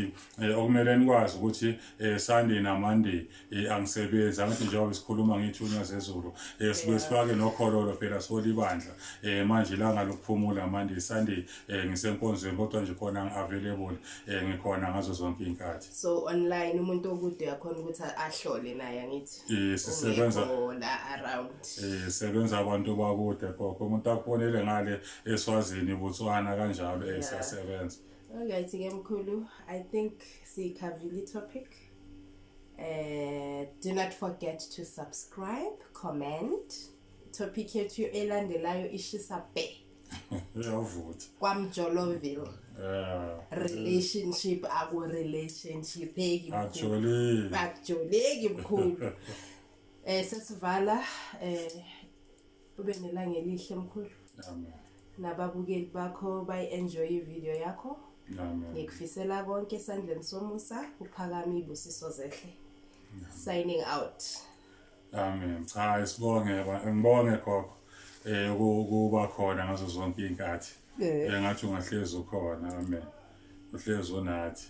okumele nikwazi ukuthi Sunday na Monday angisebenzi. Angithi njengoba sikhuluma ngezithunywa zezulu, sibuye sifake nokhololo phela, solibandla. Manje ilanga lokuphumula Monday, Sunday ngisenkonzweni, kodwa nje khona ngi-available, ngikhona ngazo zonke iy'nkathi. So online umuntu okude uyakhona ukuthi ahlole naye, angithi? Sisebenza Ungekho la around. Sebenza abantu bakude gogo, umuntu akubonele ngale eSwazini, Botswana, kanjalo. Siyasebenza. Alright ke mkhulu, I think sikhavile topic. Do not forget to subscribe, comment. Topic yethu elandelayo ishisa bhe. Iyavutha. KwaMjoloville. Relationship aku relationship mkhulu. Ajolile. Akujoleki mkhulu. Sesivala, ube nelanga elihle mkhulu. Amen. Nababukeli bakho bayi-enjoy i-video yakho. Amen. Ngikufisela konke esandleni somusa, uphakame, ibusiso zehle. Signing out. Amen. Cha, isibonge, ngibonge gogo ukuba khona ngazo zonke iy'nkathi. Engathi ungahlezi ukhona. Amen, uhlezi unathi.